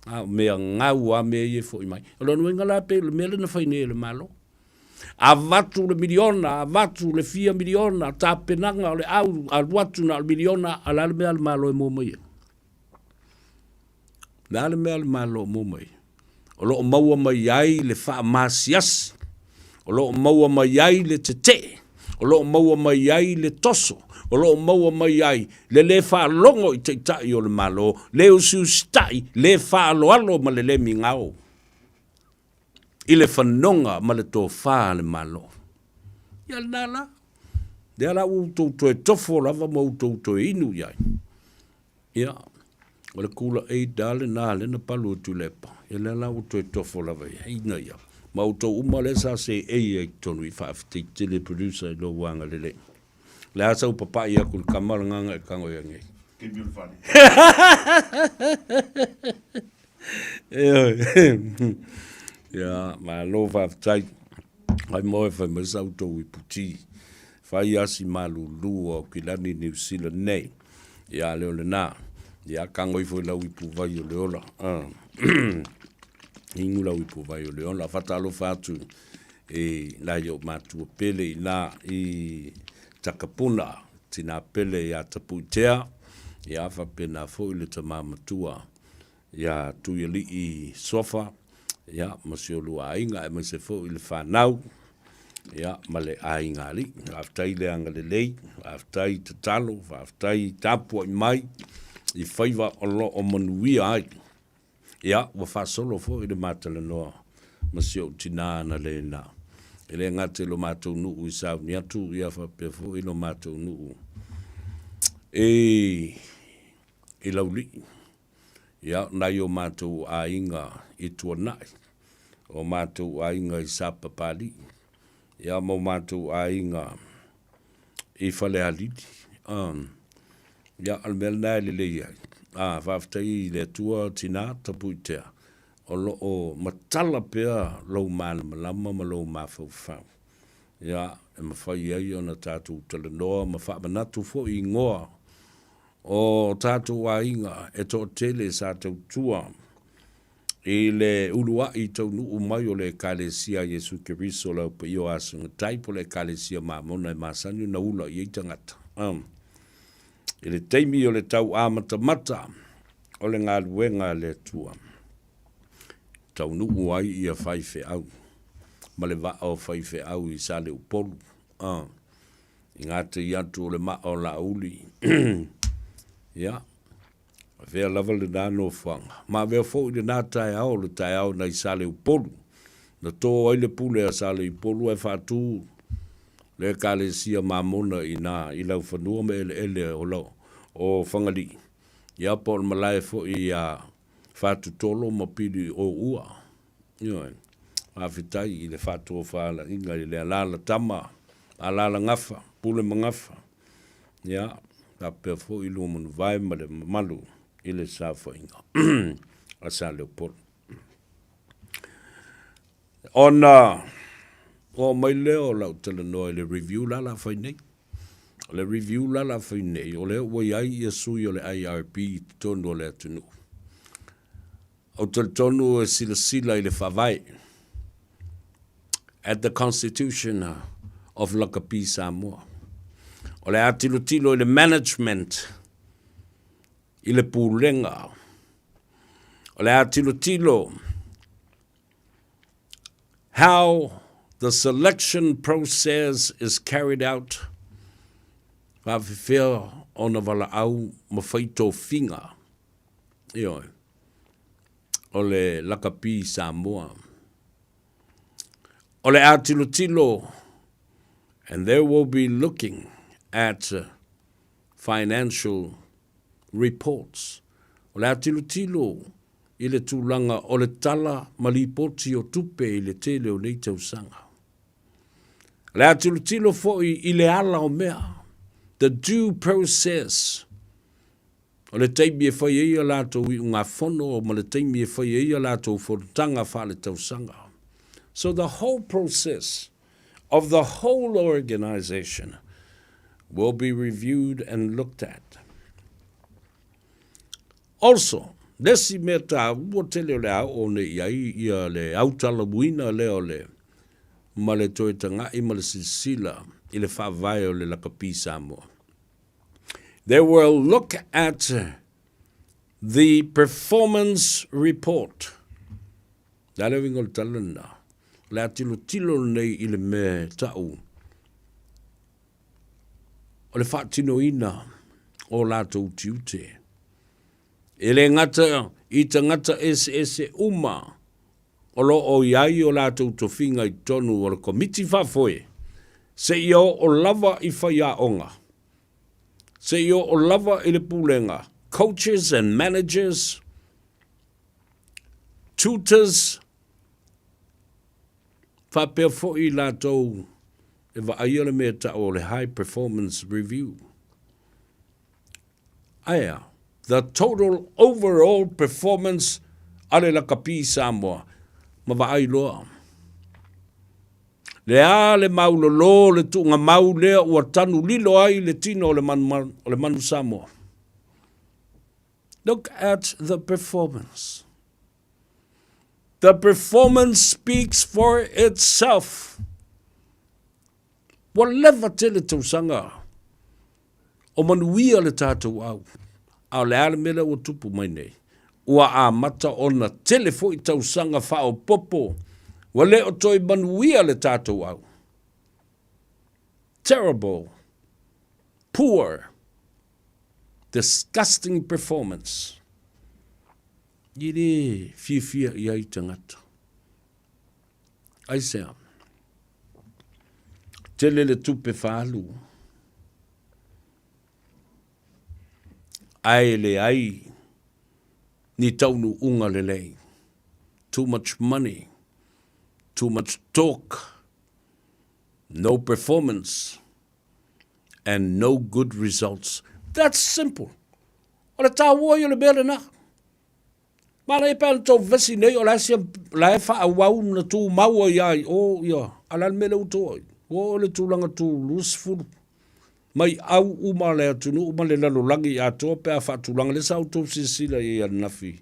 A, o mea gau a mea ia e foi mai. O lona uiga la pei o le mea lea na fai nei e le Malo. Avatu le miliona, avatu le fia miliona, tapenaga o le au, alu atu na o le miliona, a o le a le mea a le Malo e maua mai ai? Le a le mea a le Malo o maua mai ai? O lo o maua mai ai le faamasiasi, o lo o maua mai ai le tetee, o lo o maua mai ai le toso, o lo o maua mai ai le lē faalogo i taitai o le Malo, le usiusitai, le faaaloalo ma le lē migao i le fanoga ma le tofa a le Malo. Ia lena la. Lea la ua outou toe tofo lava ma outou toe inu i ai. Ia, o le kula aid lava lena lea na palu e Tuilaepa, ia lea la ua toe tofo lava i ai ina ia ma outou uma lea sa seei ai i totonu i faafetai tele producer i lou agalelei. O le a sau papai atu i le tama le gagae tago ia nei. Taimi o le fale. Ioe. Ia, malo faafetai. Ai mo e fai mai sa outou iputi. Fai asi malulu o Aukilani Niu Sila nei. Ia lea o lena. Ia tago ifo i lau ipuvai o le ola. Inu lau ipuvai o le ola. Faatalofa atu i nai ou matua pele i na i Takapuna, tina pele ia Tapuitea, ia faapena foi le tama matua ia Tuialii Sofa, ia ma si olua aiga aemaise foi le fanau, ia ma le aiga alii. Faafetai le agalelei, faafetai tatalo, faafetai tapuai mai i faiva o lo o manuia ai. Ia, ua faasolo foi le ma talanoa ma si ou tinā analeila. E le gata i lo matou nuu i sauni atu, ia faapea foi lo matou nuu i i Laulii. Ia, o nai o matou aiga i Tuanai, o matou aiga i Sapapalii, ia ma o matou aiga i Falealili. Ia, o le mea lena e lelei ai. A, faafetai i le Atua tinā, Tapuitea, o lo o matala pea lou malamalama ma lou mafaufau. Ia, e mafai ai ona tatou talanoa ma faamanatu foi i igoa o tatou aiga e toatele sa tautua i le uluai taunuu mai o le Ekalesia a Iesu Keriso o le Au Paia o Asogatai po o le Ekalesia Mamona e masani ona ula i ai tagata. I le taimi o le tau amatamata o le galuega a le Atua, taunuu ai ia faifeau ma le vaa o faifeau i Saleupolu. I gatai atu o le maa o Laauli. Ia, avea lava lena nofoaga. Ma avea foi lena taeao, le taeao nai Saleupolu, na tō ai le pule a Saleupolu ae faatū le Ekalesia Mamona i ina i laufanua ma eleele o, la, o Fagalii, ia po o le malae foi ia Fatutolo ma Pili o Ua. Ioe. Faafetai i le faatofalaiga i le alaala tama, alaala gafa, pule ma gafa. Ia, faapea foi Luamanuvae ma le mamalu i le saofaiga a Saleupolu. Ona oo mai lea o lau talanoa i le review la la fai nei. O le review la la fai nei, o lea ua i ai ia sui o le IRB i totonu o le atunuu. Ou te talitonu e silasila i le Faavae, at the Constitution of Lakapi Samoa. O le a tilotilo i le management, i le pulega. O le a tilotilo how the selection process is carried out, faafefea ona valaau ma fai tofiga. Ioe. O le lakapi Samoa. O le a tilotilo, and they will be looking at financial reports. O le a tilotilo i le tulaga o le tala ma lipoti o tupe i le tele o nei tausaga. O le a tilotilo foi i le ala o mea, the due process, o le taimi e fai ai a latou iugafono ma le taimi e fai ai a latou fonotaga faaletausaga. So the whole process of the whole organisation will be reviewed and looked at. Also, le isi mea taua tele o le a oo nei i ai ia le autalamuina lea o le ma le toe taga'i ma le silasila i le faavae o le lakapi Samoa. They will look at the performance report. Le a le uiga o le tala lena? O le a tilotilo lenei i le mea e ta'u o le faatinoina o latou tiute. E le gata i tagata eseese uma o lo o i ai o latou tofiga i totonu o le Komiti Faafoe, seia oo lava i faiaoga, seia oo lava i le pulega, coaches and managers, tutors, faapea foi i latou e vaaia le mea e tau o le High Performance Review. Aea, the total overall performance a le lakapi Samoa, ma vaai loa. Le a le maulolo le tuugamau lea ua tanu lilo ai le tino o le manu, o le manu Samoa. Look at the performance. The performance speaks for itself. Ua leva tele tausaga o manuia le tatou au, a o le a le mea lea ua tupu mai nei? Ua amata ona tele foi tausaga faaopoopo ua le o toe manuia le tatou au. Terrible, poor, disgusting performance. I le fiafia i ai tagata. Aisea? Tele le tupe faaalu, ae leai ni taunuuga lelei. Too much money, too much talk, no performance and no good results. That's simple. O le taua ia o le mea lena. Manaia pe ana tou vesi nei o la e sia la e faaauau na tumau ai lava i o ia a o le a le mea lea ua tou ai? Ua oo i le tulaga tu 20 mai au uma le atunuu ma le lalolagi atoa pe a faatulaga lea sa outou silasila i ai ananafi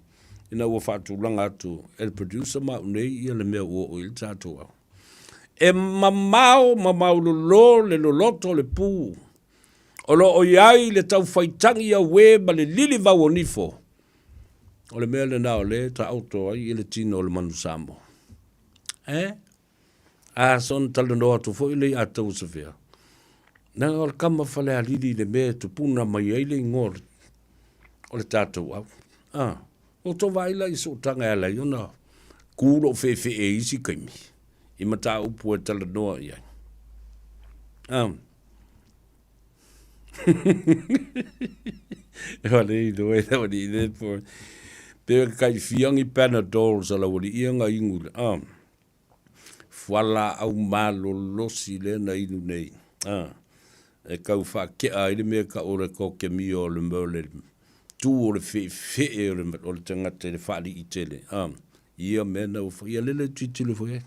ina ua faatulaga atu e le producer ma au nei ia le mea ua oo i ai le tatou au. E mamao ma maulolo le loloto o le pu o lo o i ai le taufaitagi auē ma le lilivau o nifo. O le mea lena o lea e taoto ai i le tino o le manu Samoa. Eh? A soona talanoa atu foi le ia tou Sofia. Leaga o le kama Falealili i le mea e tupuna mai ai le igoa o le tatou au. Ah, o tou vaai la i sootaga e ala ai ona ku lou feefee i isi taimi i mataupu e talanoa i ai. Ah. E wale i loe la wali i le po. Pe kai fiangi Panadol sa la wali ia nga ingu le. Ah. Fuala au malolosi le na inu nei. Ah. E kau whaakea ai le mea ka o le koke mio o le mea o le tū o le whewhee o le, o le tangata i le whaali i tele. Ah. Ia mea na ua ia lele titilo foi ai.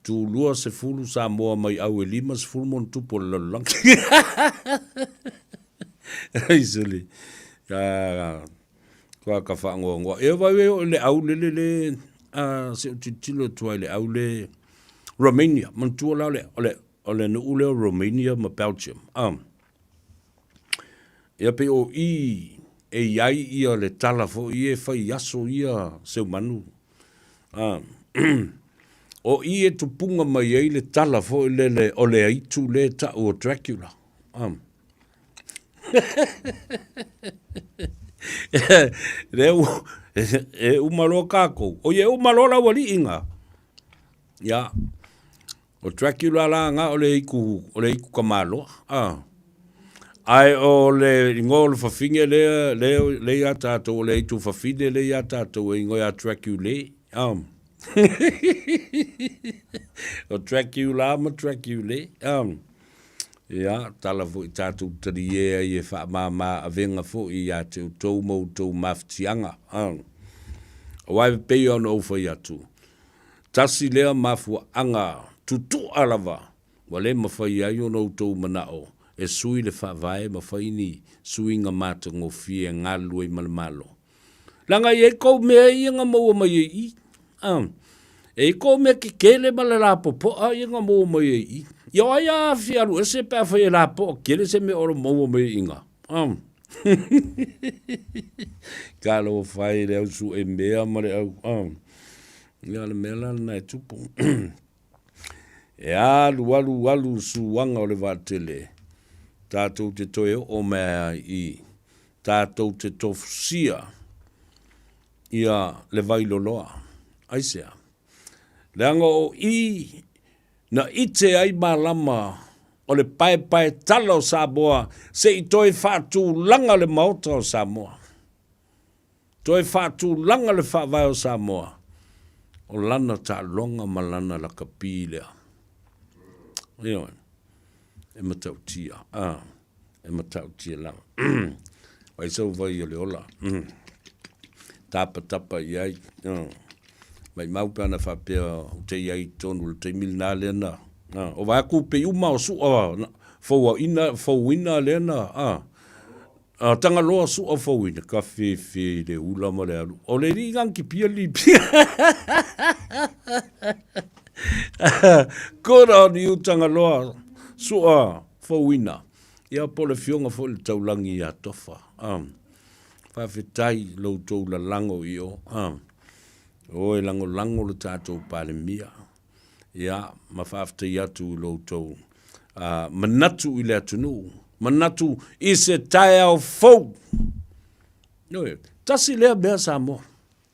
Tu 20 Samoa mai au e 50 mo tupu o le lalolagi. Ai sole. Ka kua ka whaangoangoa. E vai e o le au lele le a se o tilotilo atu ai le au le Romania. Manatua la o le, o le, o le nuu lea o Romania ma Belgium. Ia pei o i e i ai ia le tala foi e fai aso ia Seumanu. O i e tupunga mai ai le tala foi lele o le aitu le ta'u o Dracula. Lea ua, e uma loa kākou. O ia e uma loa lau ali'i ngā. Ia, o Dracula la ngā o le iku, o le iku kamaloa. Ae o le igoa o le fafine lea, lea, lea ia tatou, o le aitu fafine lea ia tatou e igoa ia Draculae. Um. o Dracula ma Draculae. Um. Ia, tala foi tatou talie ai e faamama avega foi ia te outou ma outou mafatiaga. Um. Aua e pei ona ou fai atu, tasi lea mafuaaga tutua lava Ua le mafai ai ona outou manao e sui le Faavae ma fai ni suiga matagofie e galulue ai ma le Malo. Leaga e i ai kou mea ia na maua mai ai i i. A, e i ai kou mea kekele ma le lapopoa ia na maua mai ai i i. Ia o ai a fia alu ese pe afai e lapoa tele se mea o lo maua mai ai i ina. A. Talofa e i le au sue mea ma le au, a. Ia o le mea la lena e tupu. E alu alu alu suaga o le vaatele, tatou te toe oo mai ai i, tatou te tofusia ia le Vailoloa. Aisea? Leaga o i na ite ai malama o le paepaetala o Samoa se i toe faatulaga le Maota o Samoa. Toe faatulaga le Faavae o Samoa, o lana taaloga ma lana lakapi lea. Ioe, e matautia, a, e matautia lava. Ai sau vai o le ola, tapatapa i ai, maimau pe ana faapea ou te i ai i totonu i le taimi lena lea na, o vaeatu pei uma o sua fouaina, fouina lea na, a, A Tagaloa sua fouina, ka fefe i le ula ma le alu. O le alii ngang ki pia li pia. Good on you Tagaloa sua fouina. Ia po le fioga foi le taulangi ia Tofa. Um, faafetai lo outou lalago i o. Um, o e lagolago le tatou Palemia. Ia, ma faafetai atu i lo outou manatu i le atunuu, manatu i se taeao fou. Ioe, tasi lea mea Samoa,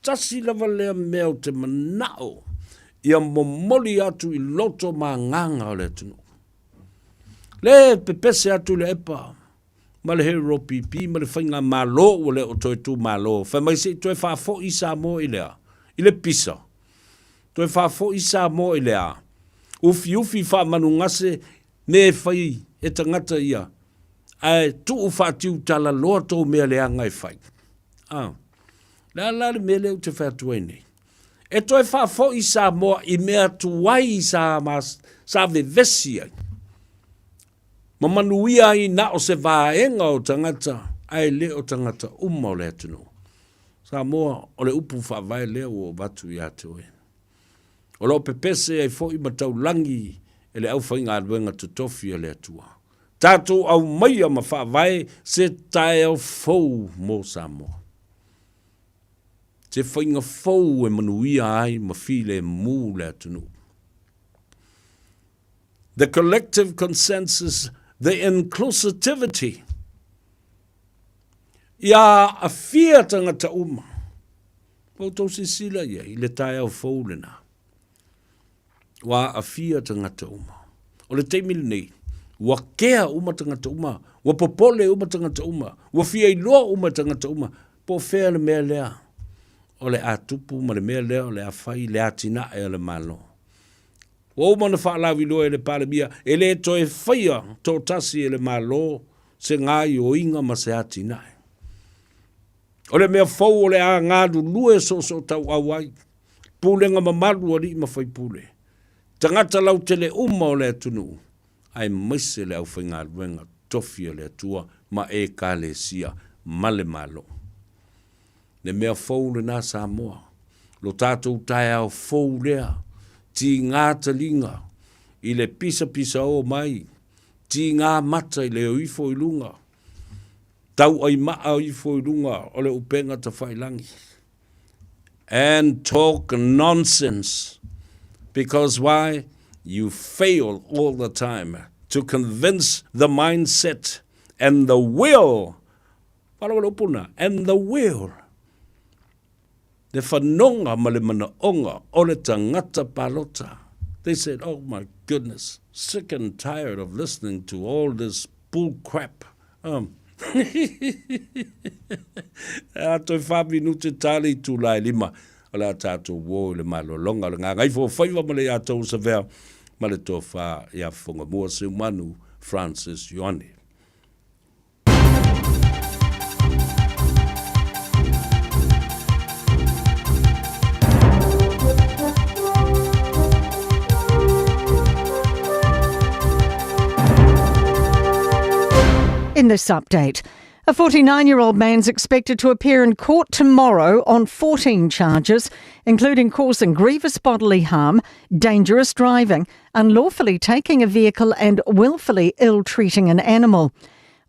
tasi lava lea mea ou te manao ia momoli atu i loto ma agaga o le atunuu. Le pepese atu i le epa ma le HRPP ma le faigamalo ua le o toe tumalo, fai mai se i toe faafoi Samoa i le a? I le pisa. Toe faafoi Samoa i le a? Ufiufi faamanugase mea e fai e tagata ia, ae tuu faatiutalaloa tou mea leaga e fai. A. Le a la le mea lea ou te fai atu ai nei? E toe faafoi Samoa i mea tuai sa, sa vevesi ai. Ma manuia ai na o se vaega o tagata ae le o tagata uma o le atunuu. Samoa, o le upu faavae lea ua ou avatu ia te oe. O lo o pepese ai foi ma taulagi e le aufaigaluega totofi a le Atua. Tatou aumaia ma faavae se taeao fou mo Samoa. Se faiga fou e manuia ai ma filemu le atunuu. The collective consensus, the inclusivity. Ia aafia tagata uma. Ua outou silasila i ai i le taeao fou lena. Ua aafia tagata uma. O le taimi lenei, ua kea uma tagata uma, ua popole uma tagata uma, ua fia iloa uma tagata uma, po o fea le mea lea o le a tupu ma le mea lea o le a fai le atinae a le Malo. Ua uma ona faalauiloa e le Palemia e le toe faia toatasi e le Malo se gaoioiga ma se atinae. O le mea fou o le a galulue soosootauau ai pulega mamalu alii ma faipule, tagata lautele uma o le atunuu aemaise le aufaigaluega tofi a le Atua ma Ekalesia ma le Malo. Le mea fou lena Samoa, lo tatou taeao fou lea, tigā taliga i le pisapisaō mai, tigā mata i le o ifo i luga, tauai maa ifo i luga o le upega tafailangi. And talk nonsense because why? You fail all the time to convince the mindset and the will Wala wala upu na, and the will. Le whanonga ma le manaonga o le tangata palota. They said, oh my goodness, sick and tired of listening to all this bull crap. E a toe whā minute tā le itula e lima o le a tātou wō i le malologa o le gagaifo o faiva ma le ia tou Savea ma le tofa ia Fogamua Seumanu Francis Ioane. In this update, a 49 year old man's expected to appear in court tomorrow on 14 charges, including causing grievous bodily harm, dangerous driving, unlawfully taking a vehicle, and willfully ill treating an animal.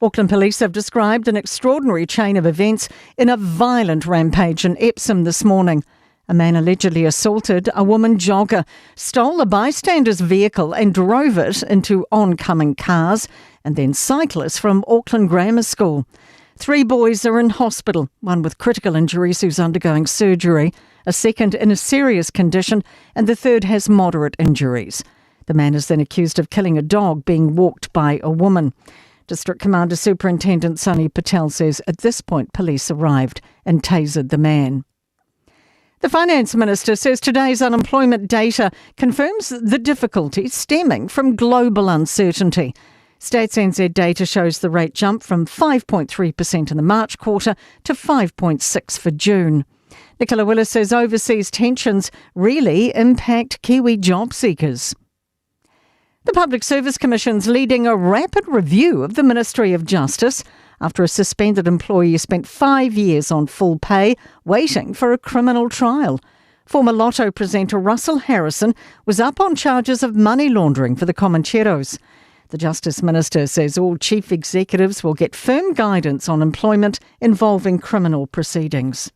Auckland police have described an extraordinary chain of events in a violent rampage in Epsom this morning. A man allegedly assaulted a woman jogger, stole a bystander's vehicle and drove it into oncoming cars and then cyclists from Auckland Grammar School. Three boys are in hospital, one with critical injuries who's undergoing surgery, a second in a serious condition, and the third has moderate injuries. The man is then accused of killing a dog being walked by a woman. District Commander Superintendent Sunny Patel says at this point police arrived and tasered the man. The Finance Minister says today's unemployment data confirms the difficulties stemming from global uncertainty. Stats NZ data shows the rate jumped from 5.3% in the March quarter to 5.6 for June. Nicola Willis says overseas tensions really impact Kiwi job seekers. The Public Service Commission's leading a rapid review of the Ministry of Justice after a suspended employee spent five years on full pay waiting for a criminal trial. Former Lotto presenter Russell Harrison was up on charges of money laundering for the Comancheros. The Justice Minister says all chief executives will get firm guidance on employment involving criminal proceedings.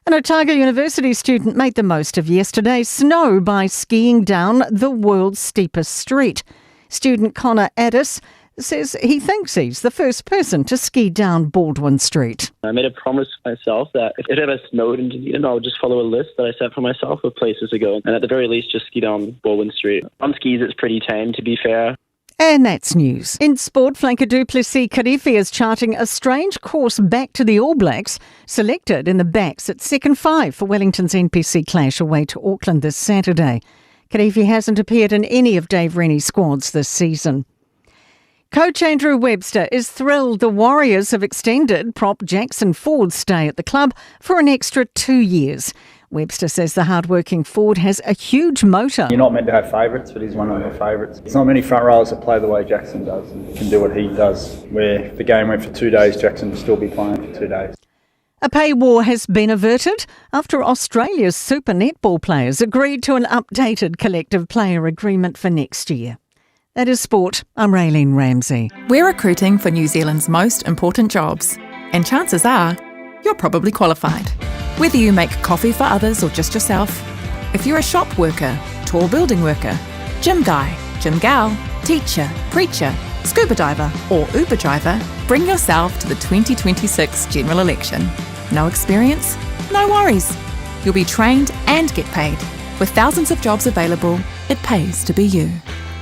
An Otago University student made the most of yesterday's snow by skiing down the world's steepest street. Student Connor Addis says he thinks he's the first person to ski down Baldwin Street. I made a promise to myself that if it ever snowed in Dunedin, I would just follow a list that I set for myself of places to go, and at the very least, just ski down Baldwin Street. On skis, it's pretty tame, to be fair. And that's news. In sport, flanker Du Plessis Karifi is charting a strange course back to the All Blacks, selected in the backs at second five for Wellington's NPC clash away to Auckland this Saturday. Karifi hasn't appeared in any of Dave Rennie's squads this season. Coach Andrew Webster is thrilled the Warriors have extended prop Jackson Ford's stay at the club for an extra two years. Webster says the hard-working Ford has a huge motor. You're not meant to have favourites, but he's one of my favourites. There's not many front rowers that play the way Jackson does and can do what he does. Where if the game went for two days, Jackson would still be playing for two days. A pay war has been averted after Australia's Super Netball players agreed to an updated collective player agreement for next year. That is sport. I'm Raylene Ramsey. We're recruiting for New Zealand's most important jobs, and chances are you're probably qualified. Whether you make coffee for others or just yourself, if you're a shop worker, tall building worker, gym guy, gym gal, teacher, preacher, scuba diver, or Uber driver, bring yourself to the 2026 general election. No experience? No worries. You'll be trained and get paid. With thousands of jobs available, it pays to be you.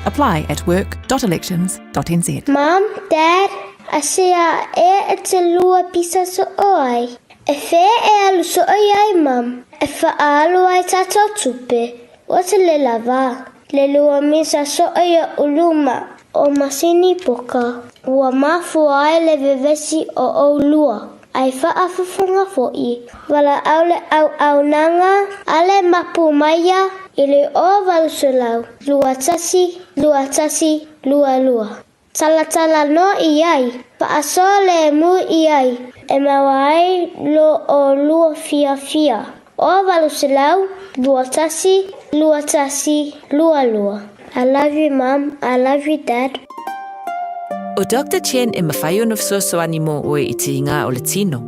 Apply at work.elections.nz. Mom, Dad, asia e e te lua pisa so oai. E whea e alu so oi ai, Mum? E whaalu ai tātou tupe. O te le lava. Le lua misa so oi o uluma o masini poka. Ua mafua ai le vevesi o oulua. Ai faafofoga foi. Valaau le auaunaga a le mapu maia i le 0800 21 21 22. Talatala noa i ai, faasoa lemu i ai, e maua ai lo oulua fiafia. 0800 21 21 22. I love you mum, I love you dad. ʻO Doctor Chen e mafai ona fesoasoani mo oe i tīgā o le tino.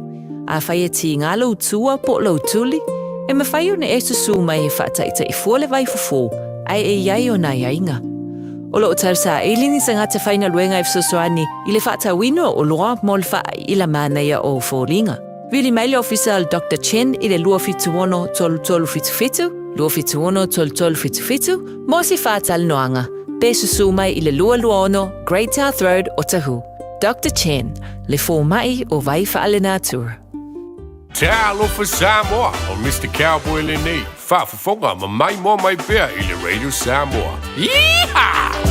Afai e tīgā lou tua po o lou tuli, e mafai ona e susū mai e faataitaʻi fua le vaifofo ae e i ai ona aiaiga. O loo tausaili ni tagata faigaluega e fesoasoani i le faatauina o oloa mo le faaiʻila manaia o foliga. Vili mai le ofisa a le Doctor Chen i le 276 3377, 276 3377, mo se faatalanoaga, pe susū mai i le 226 Great South Road, Otahuhu. Doctor Chen, le fōmaʻi o Vai Faalenatura. Talofa Samoa, ʻo Mister Cowboy lenei, faafofoga ma maimoa mai pea i le Radio Samoa. Yeehaw!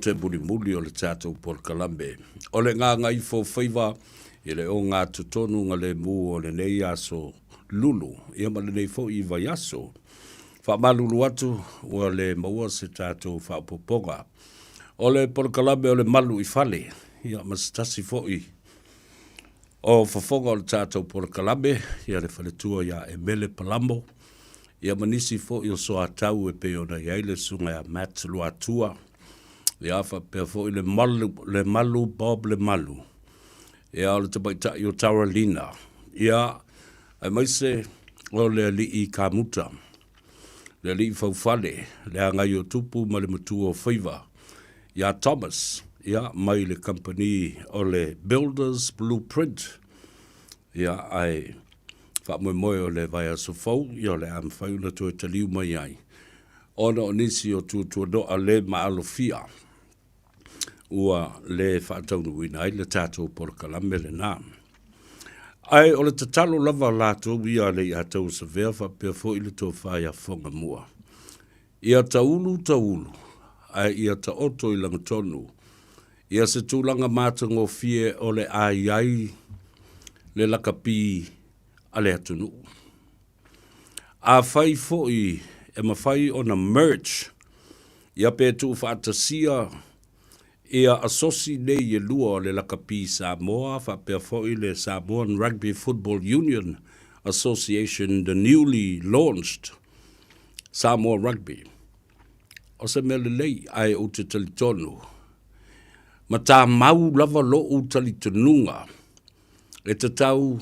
Te mulimuli o le tatou polokalame. O le gagaifo faiva i le ogatotonu galemu o lenei aso lulu, ia ma lenei foi vaiaso. Faamalulu atu ua le maua se tatou faaopoopoga. O le polokalame o le malu i fale, ia ma se tasi foi o fofoga o le tatou polokalame, ia le faletua ia Emele Palamo, ia ma nisi foi o soatau e pei ona i ai le susuga ia Matt Luatua, ia faapea foi le Malu, le Malu Bob Le Malu, ia o le tamaitai o Taralina, ia aemaise o le alii Kamuta, le alii Faufale, le agai o Tupu ma le matua o Faiva, ia Thomas, ia mai le kamupani o le Builders Blueprint, ia ae. Faamoemoe o le vaiaso fou, ia o le a mafai ona toe taliu mai ai ona o nisi o tuatuanoa le maalofia ua le faataunuuina ai le tatou polokalame lena. Ae o le tatalo lava a latou ia a Leiataua Savea faapea foi le tofa ia Fogamua, ia taulu taulu ae ia taoto i lagatonu ia se tulaga matagofie o le a i ai le lakapi a le atunuu. Afai foi e mafai ona merge ia pe tuufaatasia ia asosi nei e lua o le Lakapi Samoa faapea foi le Samoan Rugby Football Union Association the newly launched Samoa Rugby, o se mea lelei ae ou te talitonu ma tamau lava lou talitonuga e tatau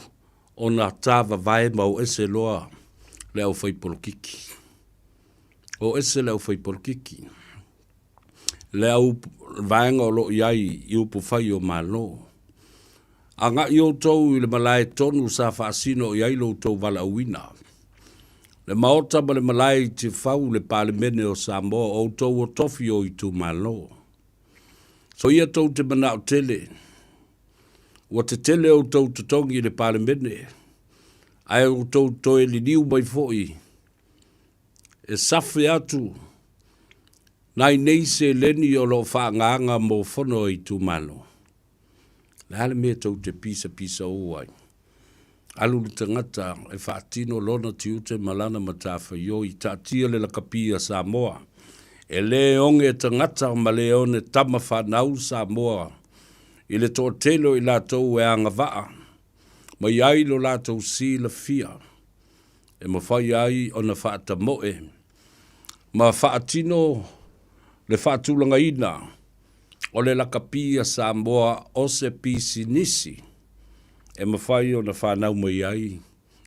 ona tavavae ma o ese loa le aufaipolokiki. O ese le aufaipolokiki, le au vaega o lo o i ai i upufai o Malo. Agai outou i le malae tonu sa faasino i ai lo outou valaauina. Le Maota ma le malae i Tiafau, le Palemene o Samoa, o outou o tofi o itumalo. Soia tou te manao tele, ua tetele outou totogi i le Palemene, ae outou toe liliu mai foi e safe atu nai nei seleni o lo o faaagaaga mo fono a itumalo. O le a le mea tou te pisapisao ai? Alu le tagata e faatino lona tiute ma lana matafaioi, taatia le lakapi a Samoa. E le oge tagata ma le one tama fanau Samoa i le toatele o i latou e agavaa mai ai lo latou silafia e mafai ai ona faatamoe ma faatino le faatulagaina o le lakapi a Samoa o se pisinisi e mafai ona fanau mai ai.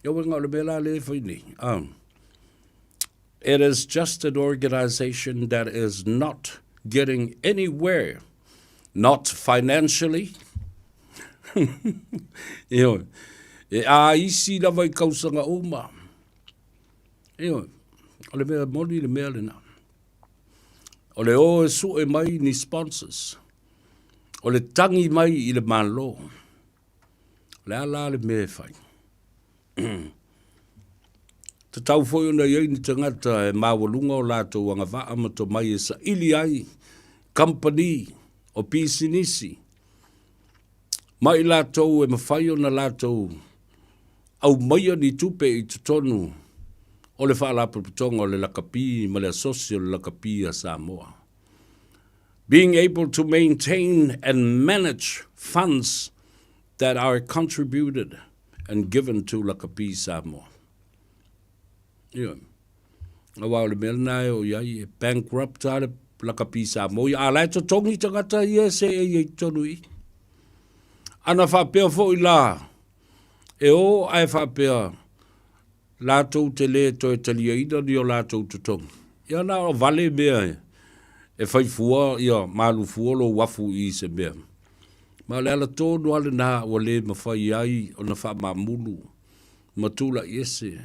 Ia uiga o le mea la lea e fai nei, It is just an organisation that is not getting anywhere, not financially, Ioe, e āisi lava i kausaga uma. Ioe, o le mea moni le mea lena. O le o e sue mai ni sponsors. O le tangi mai i le Malo. O le a la le mea e fai? Tatau foi ona i ai ni tagata e maualuga o latou agavaa ma tomai e saili ai kamupani o pisinisi ma i latou e mafai ona latou aumaia ni tupe i totonu o le Faalapotopotoga o le Lakapi ma le Asosi o le Lakapi a Samoa. Being able to maintain and manage funds that are contributed and given to Lakapi Samoa. Ioe. Aua o le mea lena e o i ai, e bankrupt lava le Lakapi Samoa ia, a la e totogi tagata ia e seei ai i totonu i i. Ana faapea foi la, e o ae faapea latou te le toe taliaina ni o latou totogi, ia na o vale mea e fai fua ia ma alu fua lou afu i se mea. Ma o le ala tonu lava lena ua le mafai ai ona faamamulu ma tulai ese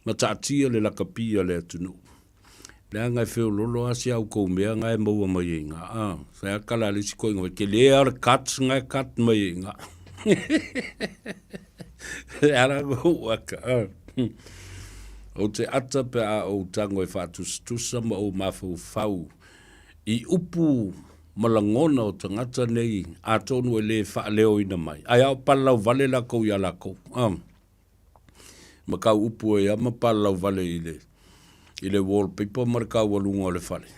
ma taatia le lakapi a le atunuu. Leaga e feololo lava si a outou mea na e maua mai ai i ina. A, fai a tala a le isi toeaina, tele lava le cut na e cut mai ai i ina. E ala lou ata. Ou te ata pe a ou tago e faatusatusa ma ou mafaufau i upu ma lagona o tagata nei atonu e le faaleoina mai, ae a o palalauvale lakou iā lakou. Ma kau upu ai lava ma palalauvale i le i le wallpaper ma le kaualuga o le fale,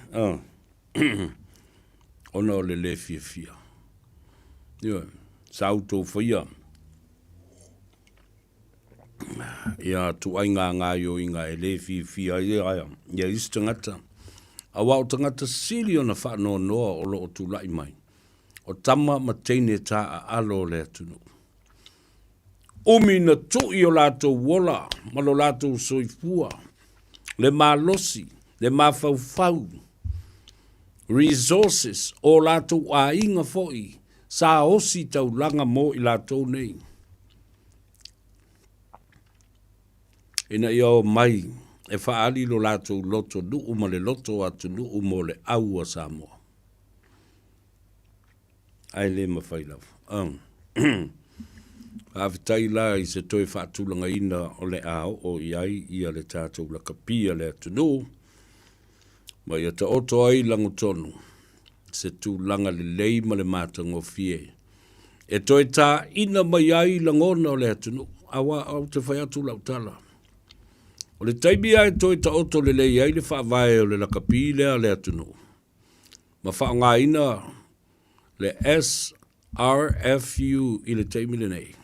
ona o le le fiafia. Ioe, sa outou faia ia ituaiga gaoioiga e le fiafia ai ia isi tagata, aua o tagata sili ona faanoanoa o lo o tulai mai, o tama ma teine taaalo o le atunuu. Umi na tui o latou ola ma lo latou soifua, le malosi, le mafaufau, resources, o latou aiga foi sa osi taulaga mo i latou nei. Ina ia omai e faaali lo latou loto nuu ma le loto atunuu mo le au a Samoa. Ae le mafai lava. Faafetai la i se toe faatulagaina o le a oo i ai ia le tatou lakapi a le atunuu ma ia taoto ai i lagotonu se tulaga lelei ma le matagofie e toe tāina mai ai lagona o le atunuu. Aua ou te fai atu lau tala, o le taimi lava e toe taoto lelei ai le faavae o le lakapi lea a le atunuu ma faaaogaina le SRFU i le taimi lenei,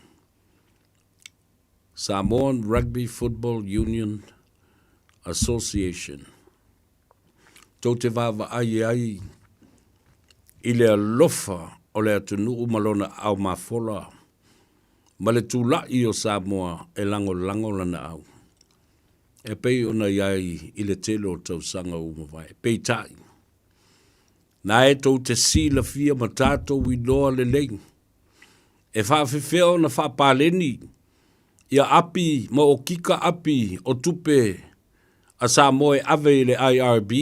Samoan Rugby Football Union Association, tou te vaavaai ai i le alofa o le atunuu ma lona aao mafola ma le tulai o Samoa e lagolago lana au e pei ona i ai i le tele o tausaga ua mavae. Peitai, na e tou te silafia ma tatou iloa lelei e faafefea ona faapaleni ia api ma okika api o tupe a Samoa e ave i le IRB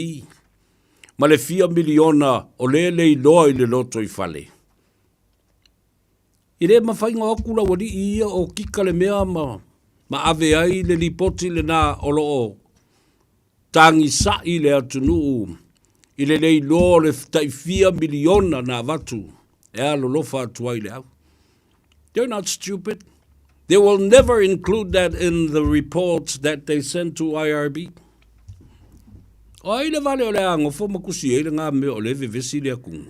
ma le fia miliona o lea le iloa i le lotoifale. E le mafai ona o atu le aualii ia okika le mea ma, ma ave ai le lipoti lena o lo o tagisa'i le atunuu i le le iloa o le tai fia miliona na avatu e alolofa atu ai le au. They're not stupid. They will never include that in the reports that they send to IRB. O ai le vale o le a gofo ma kusi ai le ngā mea o le vevesi le atunuu.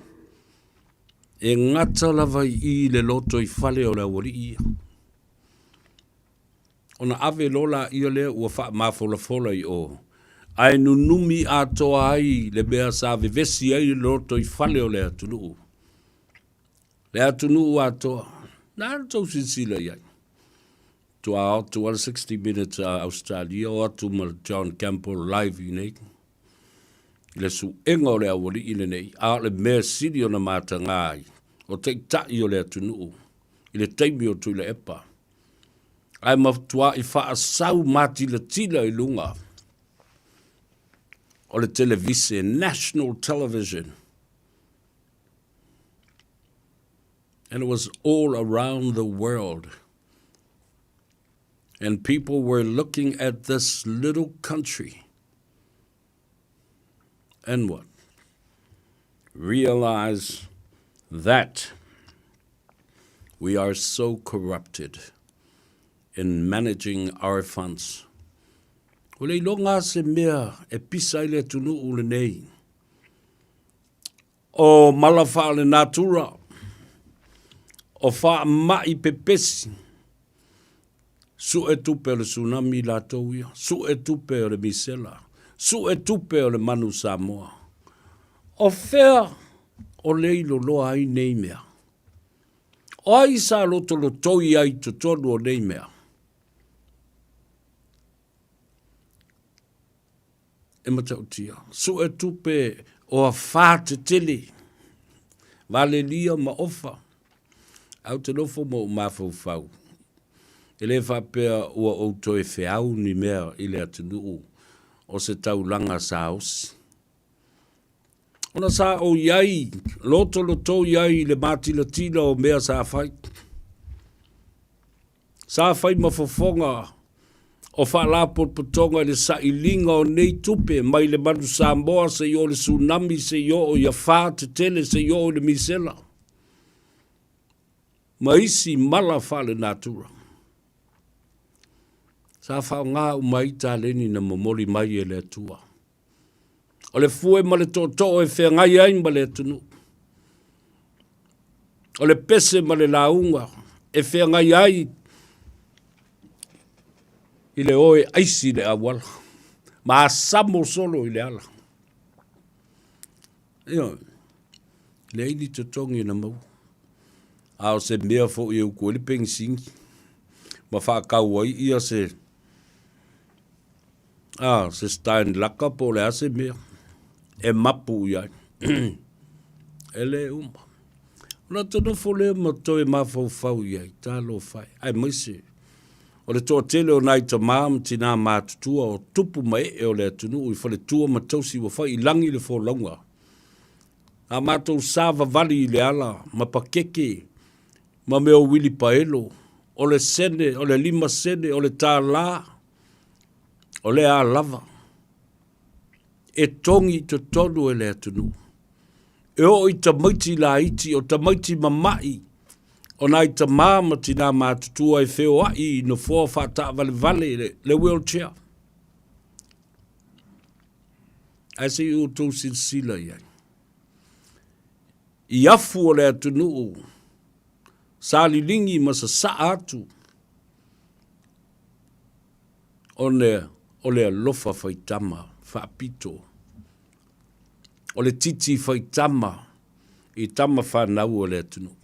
E gata lava i i le loto i fale o le aualii ia. Ona ave loa laia lea ua faamafolafola i o, ae nunumi atoa ai le mea sa vevesi ai le lotoifale o le atunuu, le atunuu atoa. Na ala tou silasila i ai. Tua atu lava le 60 Minutes a Ausetalia, o atu ma John Campbell live i inei, i le suega o le aualii lenei, a o le mea sili ona mataga ai, o taitai o le atunuu i le taimi o Tuilaepa. Ae matuai faasau matilatila i luga o le televise, national television. And it was all around the world. And people were looking at this little country. And what? Realize that we are so corrupted in managing our funds. Ua le iloga se mea e pisa ai le atunuu lenei. O mala faalenatura, o faamai pepesi, Sue tupe o le tsunami latou ia, sue tupe o le misela, sue tupe o le manu Samoa. O fea o le iloloa ai nei mea? O ai sa lotolotoi ai totonu o nei mea? E matautia. Sue tupe o afā tetele, valelia ma ofa. Ae ou te nofo ma ou mafaufau, e le faapea ua ou toe feau ni mea i le atunuu o se taulaga sa osi. Ona sa ou i ai, lotolotoi ai i le matilatila o mea sa fai. Sa fai ma fofoga o faalapotopotoga i le sailiga o nei tupe mai le Manu Samoa seia oo i le Tsunami seia oo i afā tetele seia oo i le misela ma isi mala faalenatura. Sa faaaoga uma ai taleni na momoli mai e le Atua. O le fue ma le tootoo e feagai ai ma le atunuu. O le pese ma le lauga e feagai ai i le oe aisi i le auala ma asamo solo i le ala. Ioe, leai ni totogi na maua. A o se mea foi e uku ai le penisini ma faatau ai ia se A, se stand laka po o le a se mea e mapu i ai. E le uma. Ona te nofo lea ma toe mafaufau i ai, talofa e, aemaise. O le toatele o nai tamā ma tinā matutua o tupu ma ee o le atunuu i faletua ma tausi ua fai i lagi le folauga. A matou savavali i le ala ma pakeke ma mea o uilipaelo, o le sene, o le 5 sene, o le tālā, o lea lava e togi i totonu e le atunuu. E oo i tamaiti laiti, o tamaiti mama'i, o nai tamā ma tinā matutua e feoa'i i nofoa faataavalevale le wheelchair. Ae se i outou silasila i ai i afu o le atunuu sa liligi ma sasaa atu ona o le alofa faitama faapito, o le titi faitama i tama fanau o le atunuu.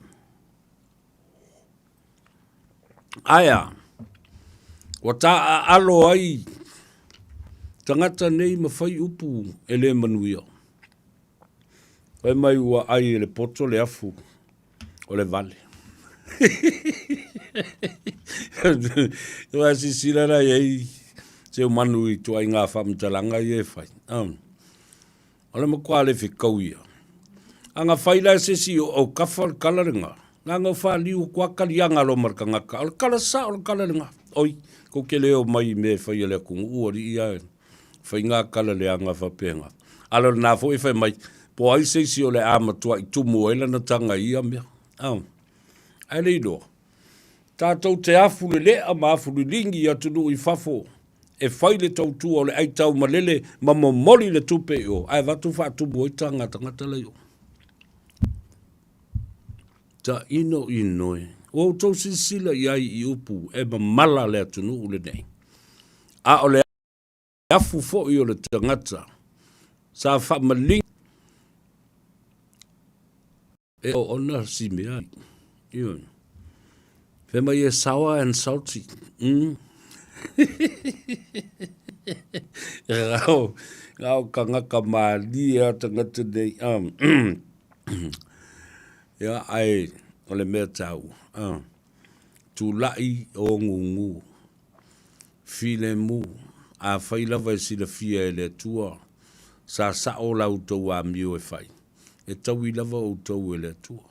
Ae a, ua taaalo ai tagata nei ma fai upu e le manuia. Fai mai ua ai e le poto le afu o le vale. Ua silasila la i ai se manu i ituaiga faamatalaga ia e fai. O le matua le fekau ia. A na fai la e se isi o autafa le tala lena, na ona faliu atu lava taliaga loa ma le tagata, o le tala sao le tala lena. Oi, tou te le omai i mea e fai a le atunuu alii ae fai na tala leaga faapena. A o lena foi e fai mai, po o ai se isi o le a matuai tumu ai lana taga i ia mea. Ae le iloa, tatou te afu lelea ma afu liligi i atunuu i fafo e fai le tautua o le aitaumalele ma momoli le tupe i o, ae avatu faatumu ai taga a tagata la i o. Tainoino e, ua outou silasila i ai i upu e mamala le atunuu lenei, a o le afu foi o le tagata sa faamaligi e oona si mea. Ioe. Fai mai e sour and salty. Rao, rao kangaka malie a tagata nei. Ia, ai, o le mea taua. Tulai o gugu. Filemu, afai lava e silafia e le Atua, sa sao la outou amio e fai, e taui lava outou e le Atua.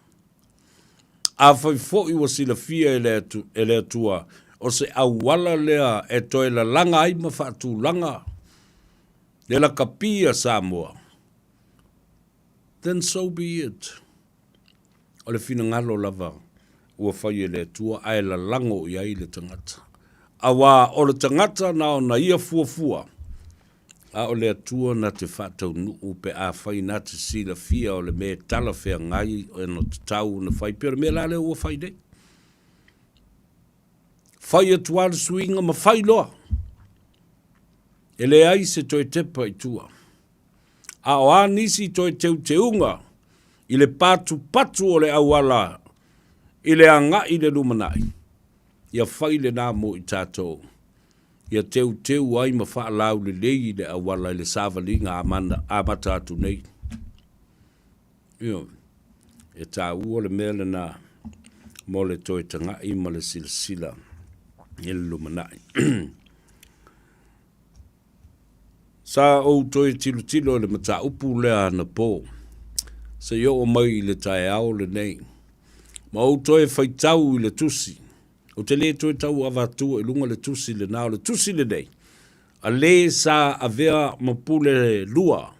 Afai foi ua silafia e le, e le Atua, o se auala lea e toe lalaga ai ma faatulaga le lakapi a Samoa, then so be it. O le finagalo lava ua fai e le Atua ae lalago i ai le tagata. Auā o le tagata na ona ia fuafua, a o le Atua na te faataunuu pe afai na te silafia o le mea e talafeagai ona tatau ona fai, pei o le mea la lea ua fai nei. Fai atu lava le suiga ma fai loa. E leai se toe tepa i tua. A o a nisi toe teuteuga i le patupatu o le auala i le agai i le lumanai, ia fai lena mo i tatou, ia teuteu ai ma faalaulelei i le auala i le savaliga amata atu nei. Ioe, e taua le mea lena mo le toe tagai ma le silasila i le lumanai. Sa ou toe tilotilo i le mataupu lea anapo, se i oo mai i le taeao lenei, ma ou toe faitau i le tusi. Ou te le toe tau avatua i luga le tusi lena, o le tusi lenei, a le sa avea ma pule lua,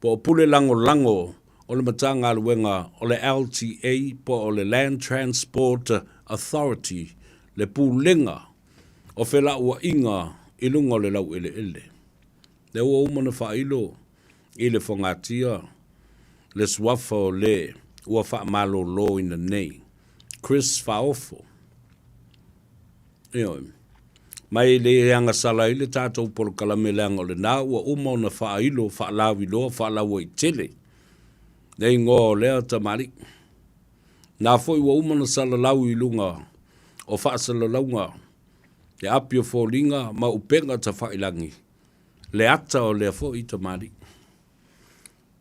po o pule lagolago o le Matagaluega o le LTA po o le Land Transport Authority, le Pulega o felauaiga i luga o le laueleele. Lea ua uma ona faailo i le fogatia le suafa o le ua faamaloloina nei, Chris Faofo. Ioe. Ma e le agasala ai le tatou polokalame leaga o lena ua uma ona faailo, faalauiloa, faalauaitele le igoa o lea tamalii. Na foi ua uma ona salalau i luga o faasalalauga le api o foliga ma upega tafailagi le ata o lea foi tamalii.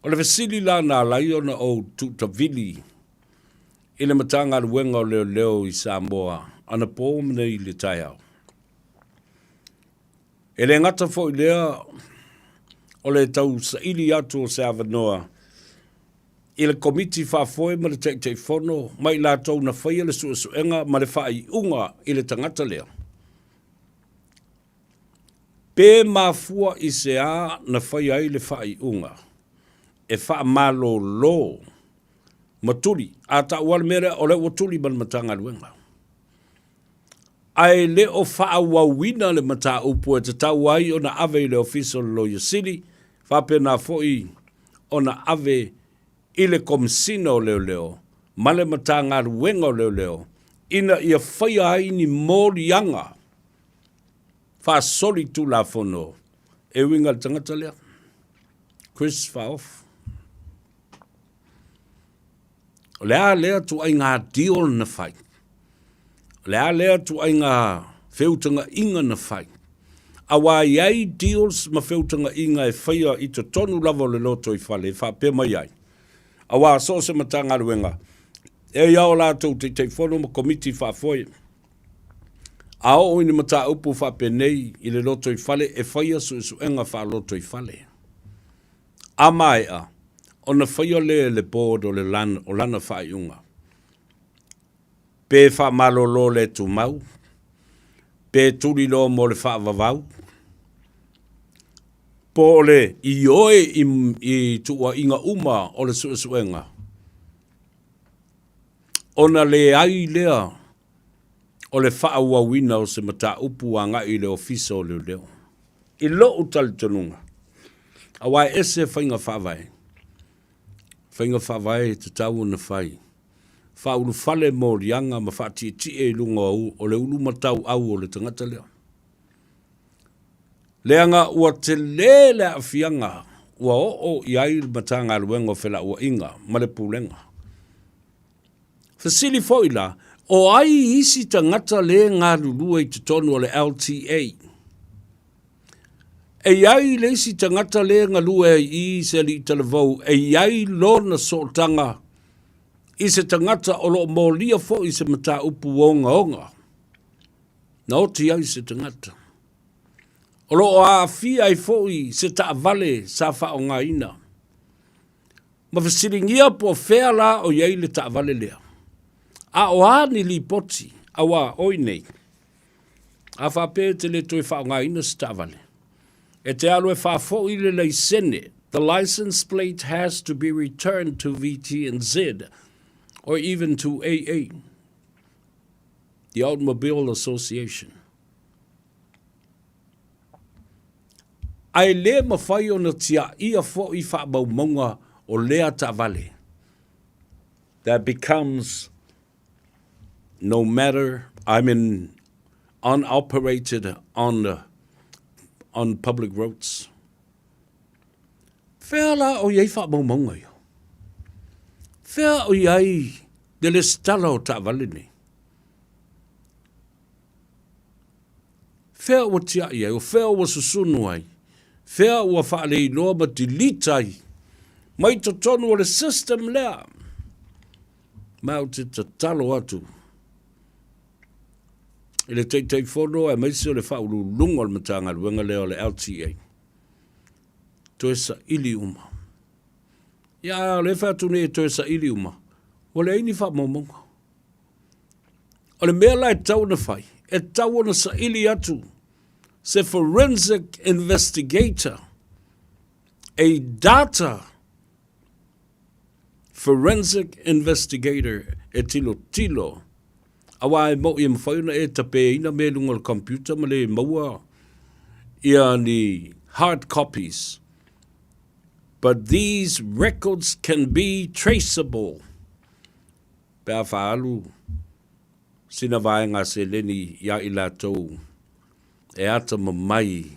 O le fesili la na ala ai ona ou tuutavili i le Matagaluega o Leoleo i Samoa anapo ma nei i le taeao. E le gata foi lea o le tausaili atu o se avanoa i le Komiti Faafoe ma le Taitaifono ma i latou na faia le suesuega ma le faaiuga i le tagata lea. Pe mafua i se a na faia ai le faaiuga e faamalolo ma tuli, a tau lava le mea lea, o lea ua tuli ma le Matagaluega. Ae le o faaauauina le mataupu e tatau ai ona ave i le Ofisa o le Loia Sili, faapena foi ona ave i le Komesina o Leoleo ma le Matagaluega o Leoleo ina ia faia ai ni moliaga faasolitulafono e uiga i le tagata lea. Chris Faofu. O le a lea tuaiga deal na fai? O le a lea tuaiga feutagaiga na fai? Aua e i ai deals ma feutagaiga e faia i totonu lava o le lotoifale e faapea mai ai, aua so o se Matagaluega e i ai o latou Taitaifono ma Komiti Faafoe. A oo i ni mataupu faapenei i le lotoifale e faia suesuega faalotoifale. A maea, ona faia lea e le Board o le o lana faaiuga. Pe faamalolo le tumau, pe tuli loa mo le faavavau, po o le ioe i, i tuuaiga uma o le suesuega, ona leai lea o le faaauauina o se mataupu agai i le Ofisa o Leoleo. I lou talitonuga, aua e ese faiga faavae, faiga faavae e tatau ona fai, faaulufale moliaga ma faatietie i luga o le ulumatauau o le tagata lea. Leaga ua tele le aafiaga ua oo i ai le Matagaluega o Felauaiga ma le Pulega. Fesili foi la, o ai isi tagata le galulue i totonu o le LTA? E i ai le isi tagata le galue ai i se alii talavou e i ai lona sootaga i se tagata o lo o molia foi se mataupu ogaoga na oti ai se tagata. O lo o aafia ai foi se taavale sa faaaogaina. Ma fesiligia po o fea la o i ai le taavale lea. A o a ni lipoti aua o i nei, a faapea e te le toe faaaogaina se taavale, e te alu e faafoi le laisene, the license plate has to be returned to VTNZ or even to AA, the Automobile Association. Ae le mafai ona tiaia foi faamaumauga o lea taavale. That becomes no matter, I mean, unoperated on the, on public roads. Fea la o i ai faamaumauga ia? Fea o i ai le lesitala o taavale nei? Fea ua tiai ai, o fea ua susunu ai, fea ua faaleiloa ma delete ai mai totonu o le system lea. Ma ou te tatalo atu i le Taitaifono aemaise o le Faauluuluga o le Matagaluega lea o le LTA, toe saili uma. Ia, a o lea e fai atu nei e toe saili uma, ua leai ni faamaumauga. O le mea la e tatau ona fai, e tatau ona saili atu se forensic investigator, a data forensic investigator e tilotilo aua e mo'i e mafai ona e tapeina mea i luga o le computer ma le maua ia ni hard copies. But these records can be traceable. Pe a faaalu sina vaega seleni iā i latou e atamamai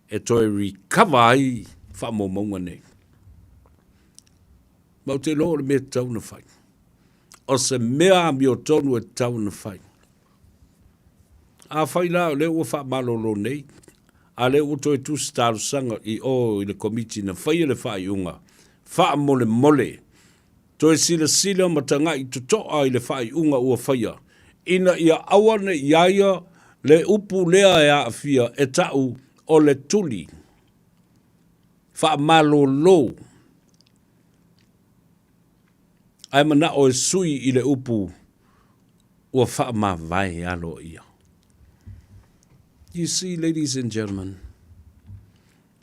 e toe recover ai faamaumauga nei. Ma ou te iloa o le mea e tatau ona fai. O se mea amiotonu e tatau ona fai. Afai la o lea ua faamalolo nei, a lea ua toe tusi talosaga i o i le Komiti na faia le faaiuga, faamolemole, Toe silasila ma tagai totoa i le faaiuga ua faia, ina ia aua ne i a ia le upu lea e aafia e ta'u o le tuli faamalolo ae manao e sui i le upu ua faamavae aloaia. You see, ladies and gentlemen,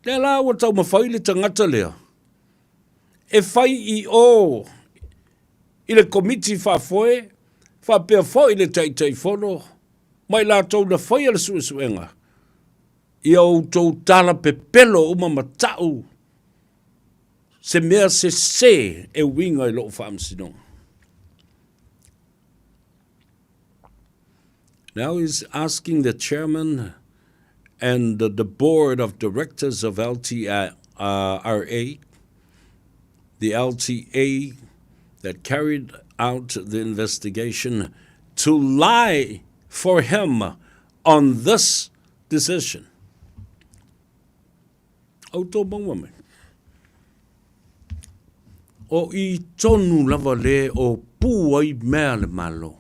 lea la ua taumafai le tagata lea e fai i o i le Komiti Faafoe faapea foi le Taitaifono ma i latou na faia le suesuega, ia outou tala pepelo uma ma ta'u se mea sese e uiga i lo'u faamasinoga. Now he's asking the chairman and the, the board of directors of LTRA, the LTA that carried out the investigation, to lie for him on this decision. Outou maua mai. O i tonu lava le o pū ai mea le Malo.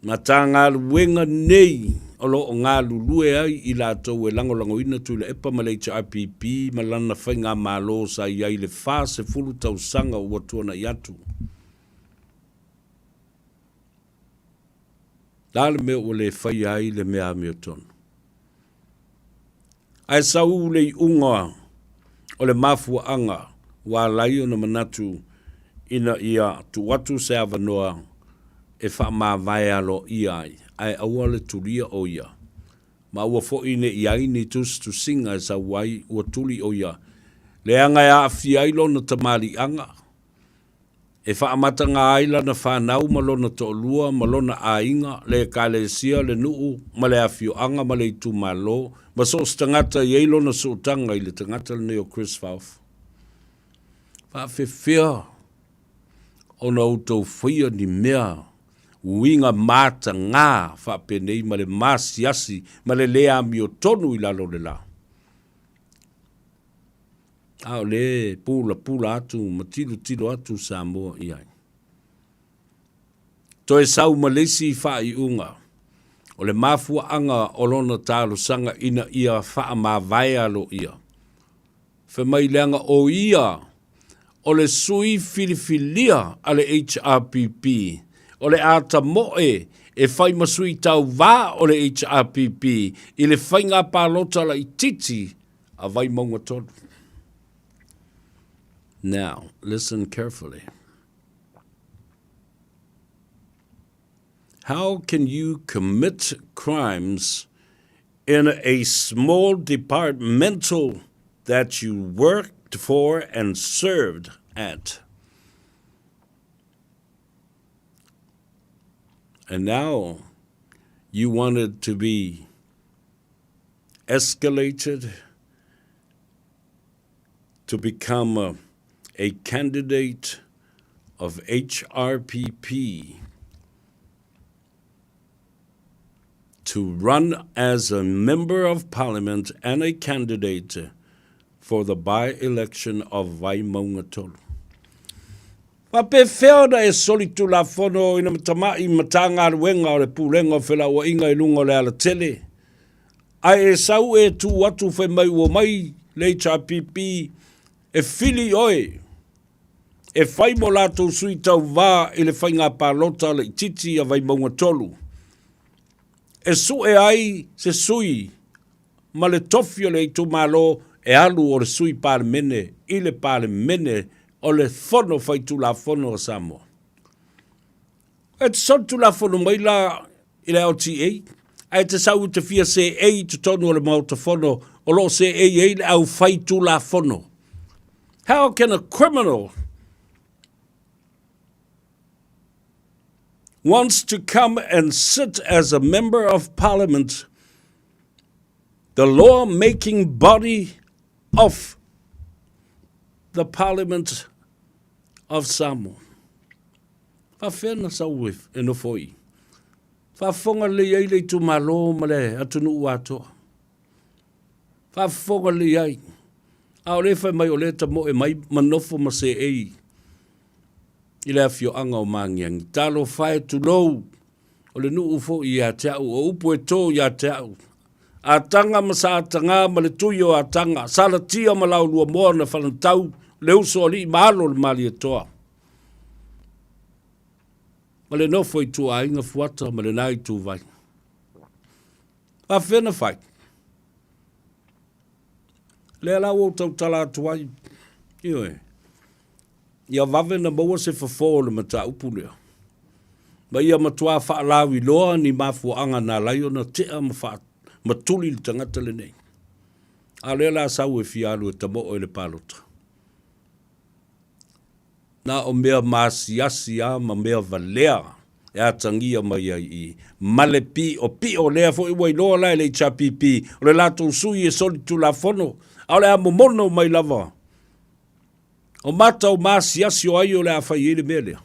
Matagaluega nei o lo o galulue ai i latou e lagolagoina Tuilaepa ma le HRPP ma lana faigamalo sa i ai i le 40 tausaga ua tuanai atu. Le a le mea ua le faia ai le mea amiotonu? Ae sau le iuga o le mafuaaga ua ala ai ona manatu ina ia tuu atu se avanoa e faamavae aloaia ai, ae aua le tulia o ia. Ma aua foi ne i ai ni tusitusiga e sau ai ua tuli o ia, leaga e aafia ai lona tamaliiaga, E faamataga ai lana fanau ma lona toalua ma lona aiga, le ekalesia, le nuu, ma le afioaga ma le itumalo, ma so o se tagata e i ai lona sootaga i le tagata lenei o Chris Faofa. Faafefea ona outou faia ni mea uiga matagā faapenei ma le masiasi ma le le amiotonu i lalo o le la? A o lea e pulapula atu ma tilotilo atu Samoa i ai. Toe sau ma le isi faaiuga, o le mafuaaga o lona talosaga ina ia faamavae aloaia. Fai mai leaga o ia o le sui filifilia a le HRPP, o le a tamoe e fai ma sui tauvā o le HRPP i le faiga palota laitiiti a Vaimauga 3. Now, listen carefully. How can you commit crimes in a small departmental that you worked for and served at? And now you wanted to be escalated to become a, a candidate of HRPP to run as a member of parliament and a candidate for the by-election of Vaimauga Tolu. Faapefea ona e solitulafono ina tamai Matagaluega o le Pulega o Felauaiga i luga o le alatele, ae e sau e tu atu fai mai ua omai le HRPP e fili oe e fai mo latou sui tauvā i le faiga palota laitiiti a Vaimauga 3 e sue ai se sui ma le tofi o le itumalo e alu o le Sui Palemene i le Palemene o le Fono Faitulafono a Samoa. E te solitulafono mai la i le LTA, ae te sau i te fia seei i totonu o le Maota Fono o lo o seei ai le au faitulafono. How can a criminal wants to come and sit as a member of parliament the law-making body of the Parliament of Samoa. Faafefea na sau e nofo i? Faafofoga lelei ai le itumalo ma le atunuu atoa. Faafofoga lelei ai. A o lea fai mai o lea tamoe mai ma nofo ma seei i le afioaga o Magiagi. Talofa e tulou, o le nuu foi ia te au, o upu e tō ia te au. Ataga ma Saataga ma le Tui o Ataga, Salatia ma Lauluamoa na Faletau, le uso alii ma alo o le Malietoa. Ma le nofo ituaiga Fuata ma lena ituvai. Faafefea na fai? Lea la ua ou tautala atu ai, ioe, ia vave na maua se fofo o le mataupu lea, ma ia matuā faalauiloa ni mafuaaga na ala ai ona tea ma faa, ma tuli le tagata lenei. A o lea la sau e fia alu e tamoo i le palota. Na o mea maasiasi lava ma mea valea e atagia mai ai i i, ma le piʻopiʻo. Lea foi ua iloa la e le HRPP, o le latou sui e solitulafono, a o le a momono mai lava o mata o maasiasi o ai o le a fai ai le mea lea.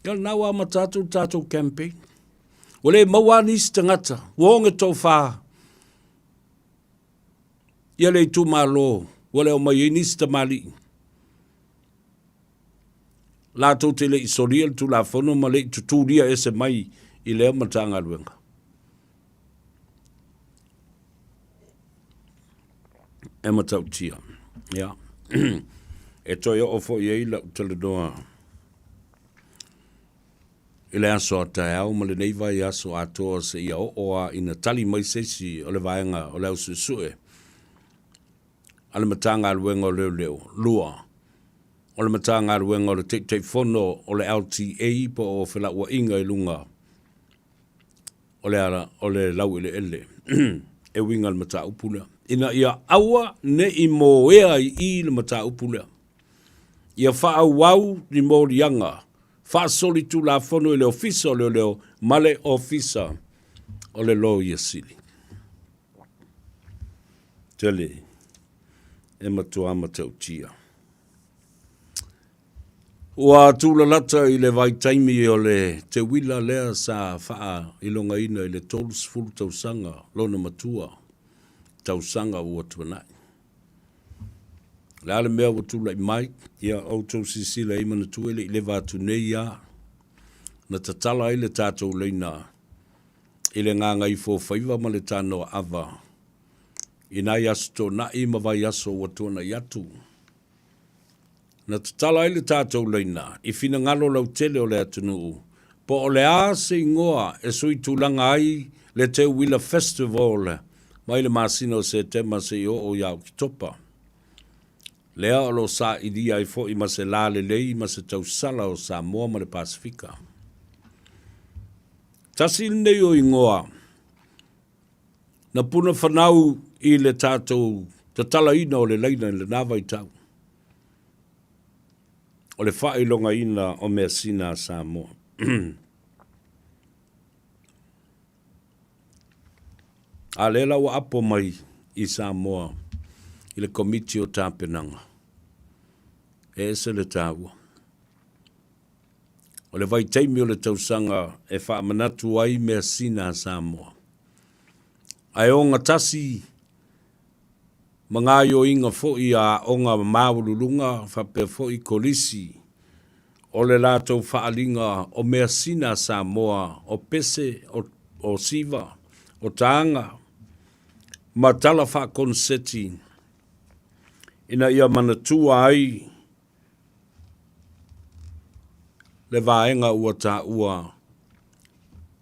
Ia lena ua amata atu le tatou campaign. Ua le maua lava nisi tagata, ua oge tofa ia le itumalo ua le aumai ai nisi tamalii latou te le i solia le Tulafono ma le i tutulia ese mai i lea Matagaluega. E matautia. Ia. E toe oo foi ai lau talanoa i le aso a taeao ma lenei vaiaso atoa seia oo lava ina tali mai se isi o le vaega o le au suesue a le Matagaluega o Leoleo. 2, o le Matagaluega o le Taitaifono o le LTA po o Felauaiga i luga o le ala o le laueleele e uiga i le mataupu lea, ina ia aua ne i moea i i le mataupu lea. Ia faaauau ni moliaga faasolitulafono i le Ofisa o Leoleo ma le Ofisa o le Loia Sili. Tele e matua matautia. Ua tulalata i le vaitaimi o le teuila lea sa faailogaina i le 30 tausaga lona matua tausaga ua tuanai. O le a le mea ua tulai mai? Ia outou silasila i manatua e le i leva atu nei lava na tatala ai le tatou laina i le Gagaifofaiva ma le Tanoaava i nai aso Toonai ma vaiaso ua tuanai atu. Na tatala ai le tatou laina i finagalo lautele o le atunuu po o le a se igoa e suitulaga ai le Teuila Festival mai le masina o Setema seia oo ia Oketopa. Lea o lo o sailia ai foi ma se la lelei ma se tausala o Samoa ma le Pasefika. Tasi lenei o igoa na puna fanau i le tatou tatalaina o le laina i lena vaitau, o le faailogaina o measina a Samoa. A lea la ua apo mai i Samoa i le Komiti o Tapenaga, e ese le taua. O le vaitaimi o le tausaga e faamanatu ai measina a Samoa. Ae ogatasi ma gaoioiga foi a aoga maualuluga faapea foi kolisi o le latou faaaliga o measina a Samoa o pese, o siva, o taaga ma tala faakoneseti ina ia manatua ai le vaega ua taua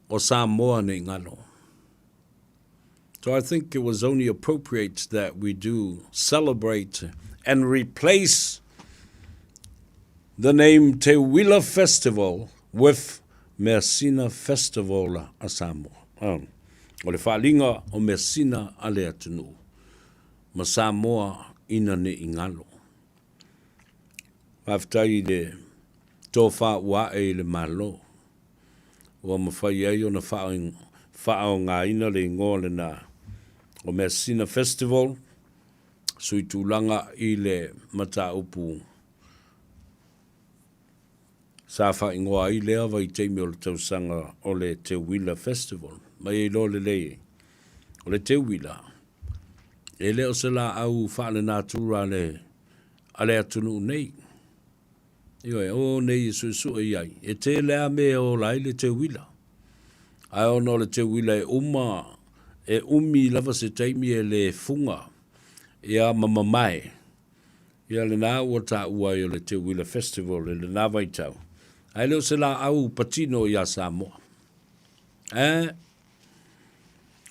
o Samoa nei galo. So I think it was only appropriate that we do celebrate and replace the name Teuila Festival with Measina Festival a Samoa. O le faaaliga o measina a le atunuu ma Samoa ina ne i galo. Faafetai i le tofa ua ae i le Malo ua mafai ai ona faaaogaina le igoa lena o Measina Festival, suitulaga i le mataupu sa faaigoa ai lea vaitaimi o le tausaga o le Teuila Festival. Ma e iloa lelei o le teuila e le o se laau faalenatura a le atunuu nei. Ioe, o nei e suesue i ai, e tele lava mea e ola ai le teuila. Ae ona o le teuila e uma, e umi lava se taimi e le fuga, ia ma mamae. Ia lena ua taua ai o le Teuila Festival i lena vaitau, ae le o se laau patino iā Samoa. Eh,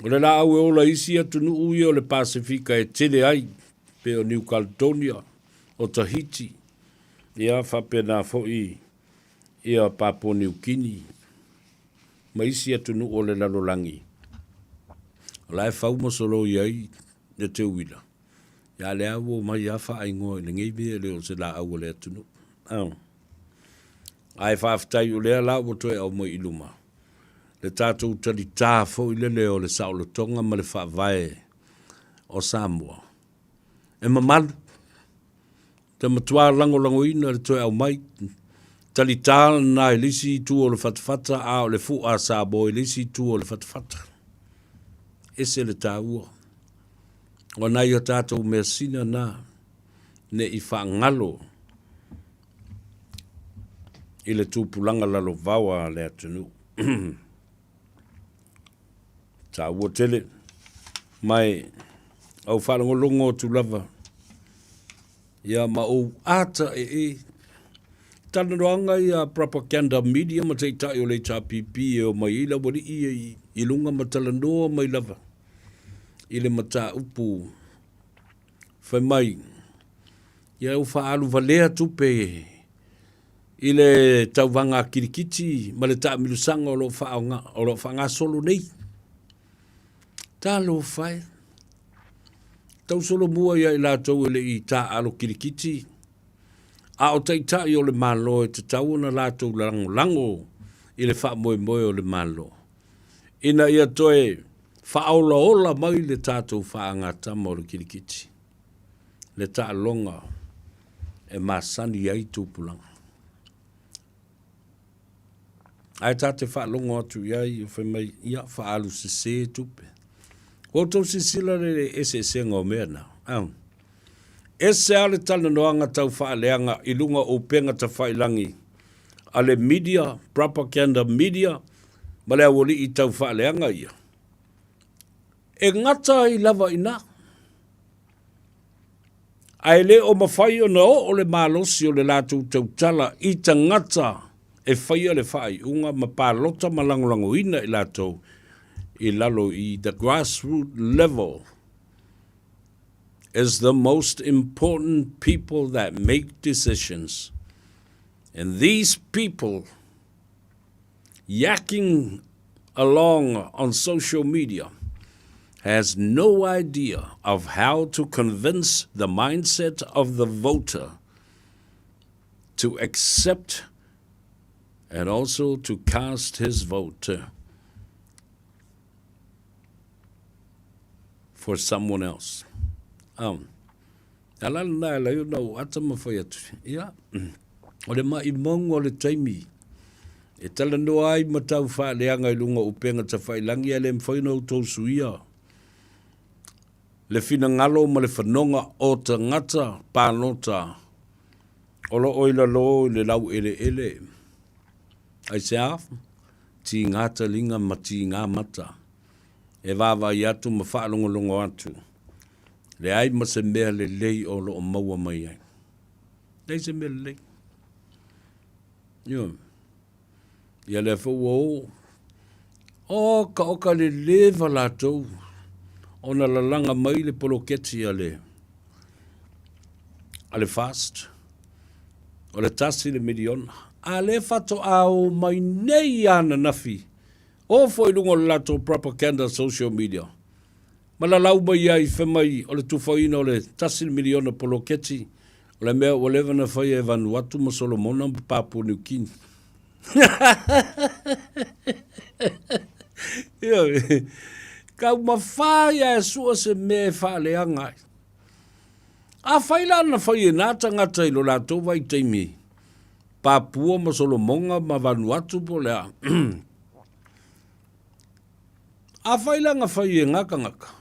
o le laau e ola i isi atunuu ia o le Pasefika e tele ai, pei o New Caledonia, o Tahiti, ia faapena foi ia Papua New Guinea ma isi atunuu o le lalolagi, o la e fau ma soloi ai le teuila. Ia lea ua omai lava faaigoa i lenei mea e le o se laau a le atunuu. Au. Ae faafetai o lea la ua toe aumai i luma le tatou talitā foi lele o le saolotoga ma le faavae o Samoa. E mamalu, te matua lagolagoina le toe aumai. Talitā lena i le isi itu o le fatafata a o le fu'a a Samoa i le isi itu o le fatafata. Ese le taua. O nai o tatou measina na ne i faagalo i le tupulaga lalovaoa a le atunuu. Taua tele mai au faalogologo atu lava ia ma ou ata e e talanoaga ia propaganda media ma taitai o le HRPP e o mai ai le aualii i luga ma talanoa mai lava i le mataupu fai mai ia ua faaalu valea tupe i le tauvaga a kirikiti ma le taamilosaga o lo o faaaoga o lo o faagasolo nei. Talofa e. Tausolomua ia i latou e le i taaalo kirikiti, a o taitai o le Malo e tatau ona latou lagolago i le faamoemoe o le Malo ina ia toe faaolaola mai le tatou faagatama o le kirikiti, le taaloga e masani ai tupulaga. Ae ta te faalogo atu i ai, fai mai, ia, faaalu sese tupe. Ua outou silasila i le eseesega o mea na? Au. Ese lava le talanoaga tau faaleaga i luga o upega tafailangi a le media, propaganda media, ma le aualii tau faaleaga ia. E gata ai lava i ina. Ae le o mafai ona oo le malosi o le latou tautala i tagata e faia le faaiuga ma palota ma lagolagoina i latou i lalo i the grassroot level is the most important people that make decisions. And these people yakking along on social media has no idea of how to convince the mindset of the voter to accept and also to cast his vote for someone else. Um, ala lena e lai ona ou ata ma fai atu. Ia, o le maʻimauga o le taimi e talanoa ai ma tau faaleaga i luga o upega tafailangi ae le mafai ona outou suia le finagalo ma le fanoga o tagata palota o lo o i lalo i le laueleele. Aisea? Tigā taliga ma tigā mata e vaavaai atu ma faalogologo atu. Leai ma se mea lelei o lo o maua mai ai. Leai se mea lelei. Ioe. Ia lea foi ua o. Oka oka le leva latou ona lalaga mai le poloketi a le a le FAST. O le tasi le miliona. A lea faatoa o mai nei ananafi, o foi i luga o le latou propaganda social media. Ma lalau mai ai fai mai o le tufaina o le $1 miliona poloketi o le mea ua leva na faia e Vanuatu ma Solomona ma Papua New Guinea. Ioe. Taumafai lava e sua se mea e faaleaga ai. Afai la na fai e nā tagata i lo latou vaitaimi, Papua ma Solomona ma Vanuatu po o le a, Afai la na fai e ngā tangata,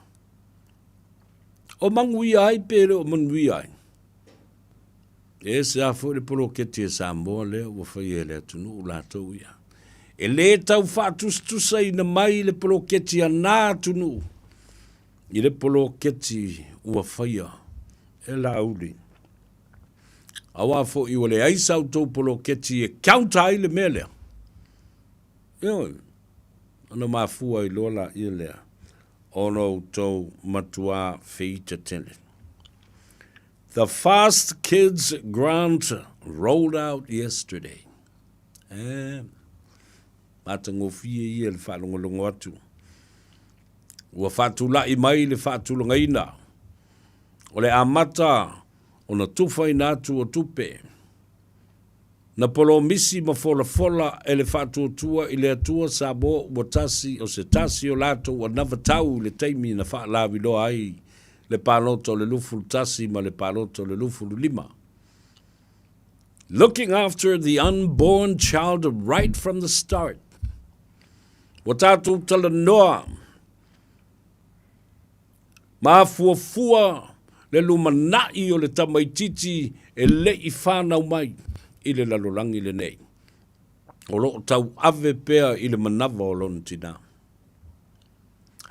o manuia ai pe le o manuia ai. E ese lava foi le poloketi a Samoa lea ua faia e le atunuu latou ia. E lē tau faatusatusaina mai le poloketi a nā atunuu i le poloketi ua faia e Laauli. Auā foʻi ua leai sa outou poloketi e counter ai le mea lea. Ioe, ona mafua ai loa laia lea ona outou matuā feita tele. The Fast Kids Grant rolled out yesterday. E, matagofie ia le faalogologo atu. Ua faatulai mai le faatulagaina o le amata ona tufaina atu o tupe na polomisi ma folafola e le Faatuatua i le Atua Samoa ua tasi o se tasi o latou anavatau i le taimi na faalaviloa ai le palota o le 21 ma le palota o le 25. Looking after the unborn child right from the start. Ua tatou talanoa Mafuafua le lumanai o le tamaitiiti e le i fanau mai i le lalolagi lenei. O lo o tauave pea i le manava o lona tinā.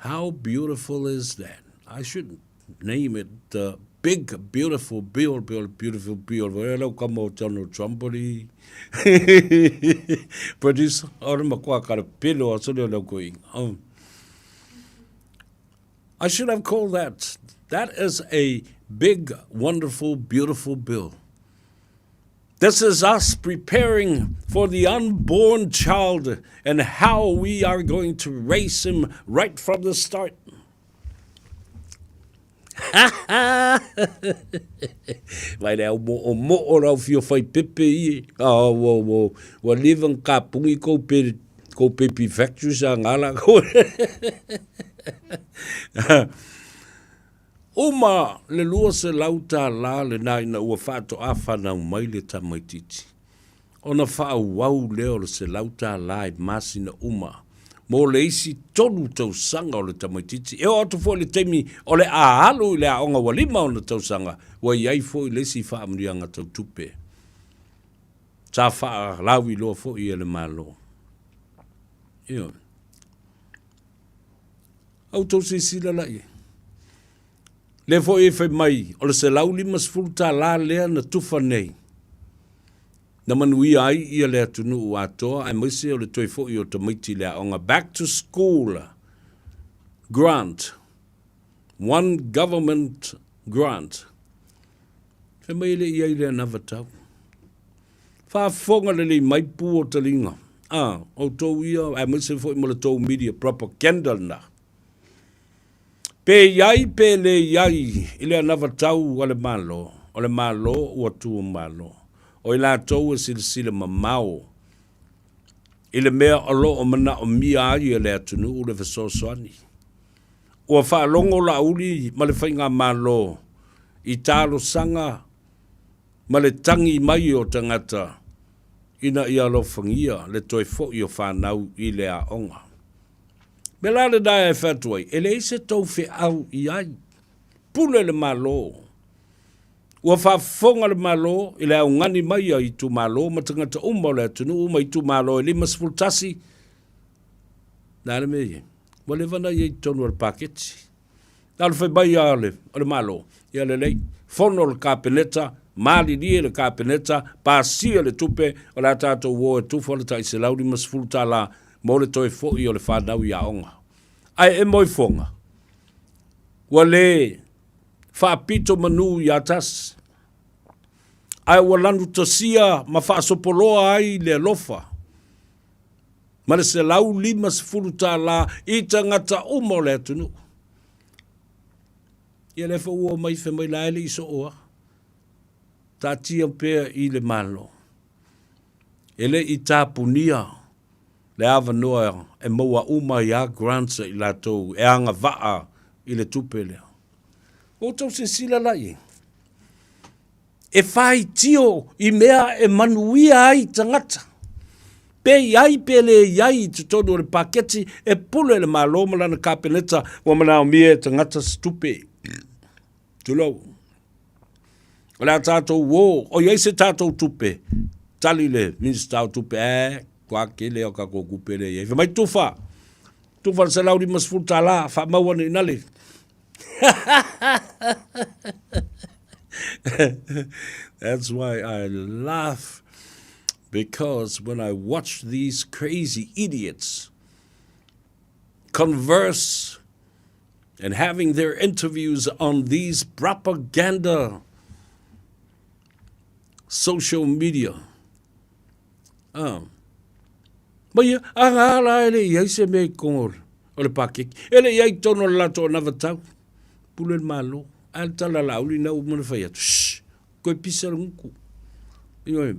How beautiful is that? I should name it the big beautiful bill, bill, beautiful bill. Where lau kama o Donald Trump ori. Producer, ora makoa kara pelo asole o lau koinga. Oh. I should have called that. That is a big, wonderful, beautiful bill. This is us preparing for the unborn child and how we are going to raise him right from the start. Vai le au mo o mo o rau fio whai pepe i. Oh, wo, wo. Wa live ang kapungi kou pe Ko Pepi Factories a ngala ko. Uma le $200 lena ina ua faatoa fanau mai le tamaitiiti. Ona faaauau lea o le $100 i masina uma mo le isi tolu tausaga o le tamaitiiti. E oo atu foi i le taimi o le a alu i le aoga ua lima ona tausaga, ua i ai foi le isi faamanuiaga tau tupe. Sa faalauiloa foi e le Malo. Ioe. A outou silasila la i ai. Lea foi e fai mai, o le $150 lea na tufa nei, na manuia ai ia le atunuu atoa aemaise o le toe foi o tamaiti i le aoga, back to school grant, one government grant. Fai mai e le i ai le anavatau. Faafofoga lelei mai pu o taliga a outou ia aemaise foi ma le tou media propaganda lena. Pe i ai pe le i ai i le anavatau a le Malo, o le Malo ua tu malo. O i latou e silasila mamao i le mea o lo o manaomia ai e le atunuu le fesoasoani. Ua faalogo Laauli ma le Faigamalo i talosaga ma le tagi mai o tagata ina ia alofagia le toe foi o fanau i le aoga. Mea la lena e fai atu ai, e leai se tou feau i ai. Pule le Malo. Ua faafofoga le Malo i le augani mai a itumalo ma tagata uma o le atunuu ma itumalo e 51, le a le mea e i ai? Ua leva ona i ai i totonu o le paketi. Na o le fai mai lava o le Malo, ia lelei, fono le Kapeneta, malilie le Kapeneta, pasia le tupe, o le a tatou o e tufa le tai $150 mo le toe foi o le fanau i aoga. Ae e moe foga, ua le faapito manu ia tasi, ae ua lanutasia ma faasopoloa ai le alofa ma le $150 i tagata uma o le atunuu. Ia lea foi ua omai fai mai la e le i soo lava. Taatia pea i le Malo. E le i tapunia le avanoa e maua uma ai lava grants a i latou e agavaa i le tupe lea. Ua outou silasila la i ai? E faitio i mea e manuia ai tagata. Pe i ai pe le i ai i totonu o le paketi, e pule le Malo ma lana Kapeneta ua manaomia e tagata se tupe. Tulou. O le a tatou o, o i ai se tatou tupe? Tali le Minisita o Tupe, Ē. Matua tele o tatou tupe lea e i ai. Fai mai tufa, tufa le $150, faamau ane i ina le. That's why I laugh because when I watch these crazy idiots converse and having their interviews on these propaganda social media. Ah. Ma ia, a ngā la e le i ai se mea i kongo o le pākeke. E le i ai tonu o le latou anavatau. Pule le Malo. A le tala la uli na uma na fai atu. Shh! Koe pisa le nguku. Ioe,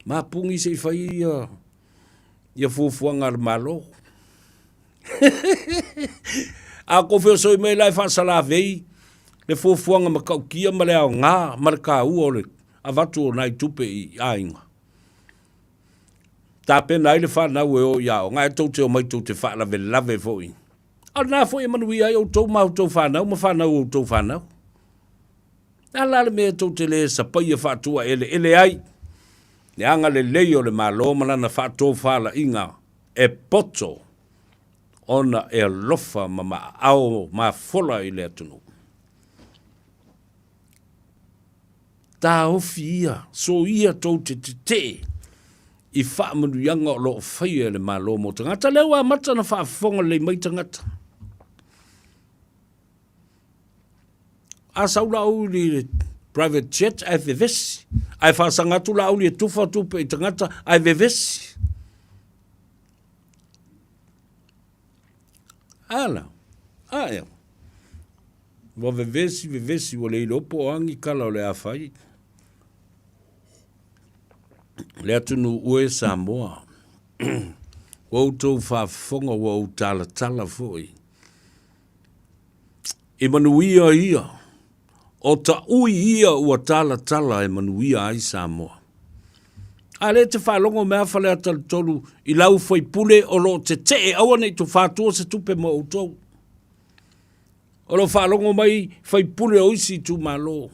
mapungi se i fai ia, ia fuafuaga a le Malo. A ko feosoi mai la e faasalavei le fuafuaga matautia ma le aoga ma le taua o le avatu o nai tupe i aiga. Tapena ai le fanau e o i aoga ae tou te omai tou te faalavelave foi. A o lena foi e manuia ai outou ma outou fanau ma fanau o outou fanau. Le a la le mea tou te le sapaia faatuaeleele ai le agalelei o le Malo ma lana faatofalaiga e poto ona e alofa ma maʻaʻao mafola i le atunuu. Taofi ia, soia tou te tetee i faamanuiaga o lo o faia e le Malo mo tagata. Lea ua amata ona faafofoga lelei mai tagata. A sau Laauli i le private jet ae vevesi. Ae faasaga atu Laauli e tufa tupe i tagata ae vevesi. Ala, a ea. Ua vevesi, vevesi, ua le iloa po o a ni tala o le a fai. Le atunuu e Samoa, ua outou faafofoga, ua ou talatala foi. I manuia ia, o taui ia ua talatala e manuia ai Samoa. A lea e te faalogo mai a Faleata le 3 i lau faipule o lo o tetee aua ne i tufa atua se tupe mo outou. O lo o faalogo mai faipule o isi itumalo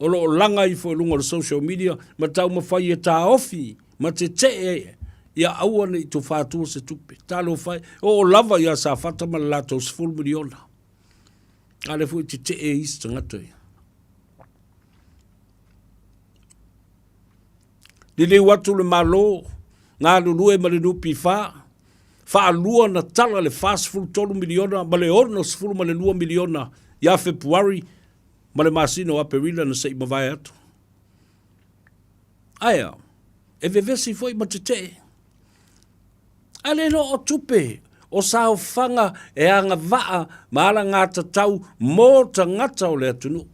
o lo o laga ifo i luga o le social media ma taumafai e taofi ma tetee ia aua ne i tufa atua se tupe. Talofa e, oo lava ia Safata ma le latou $10 miliona. A lea foi e tetee isi tagata ia. Liliu atu le Malo, galulue ma le NPF, faalua ona tala le $43 miliona ma le $62 miliona ia Fepuari ma le masina o Aperila na se i mavae atu. Ae a? E vevesi foi ma tetee. A le iloa o tupe, o saofaga e agavaa ma alagatatau mo tagata o le atunuu.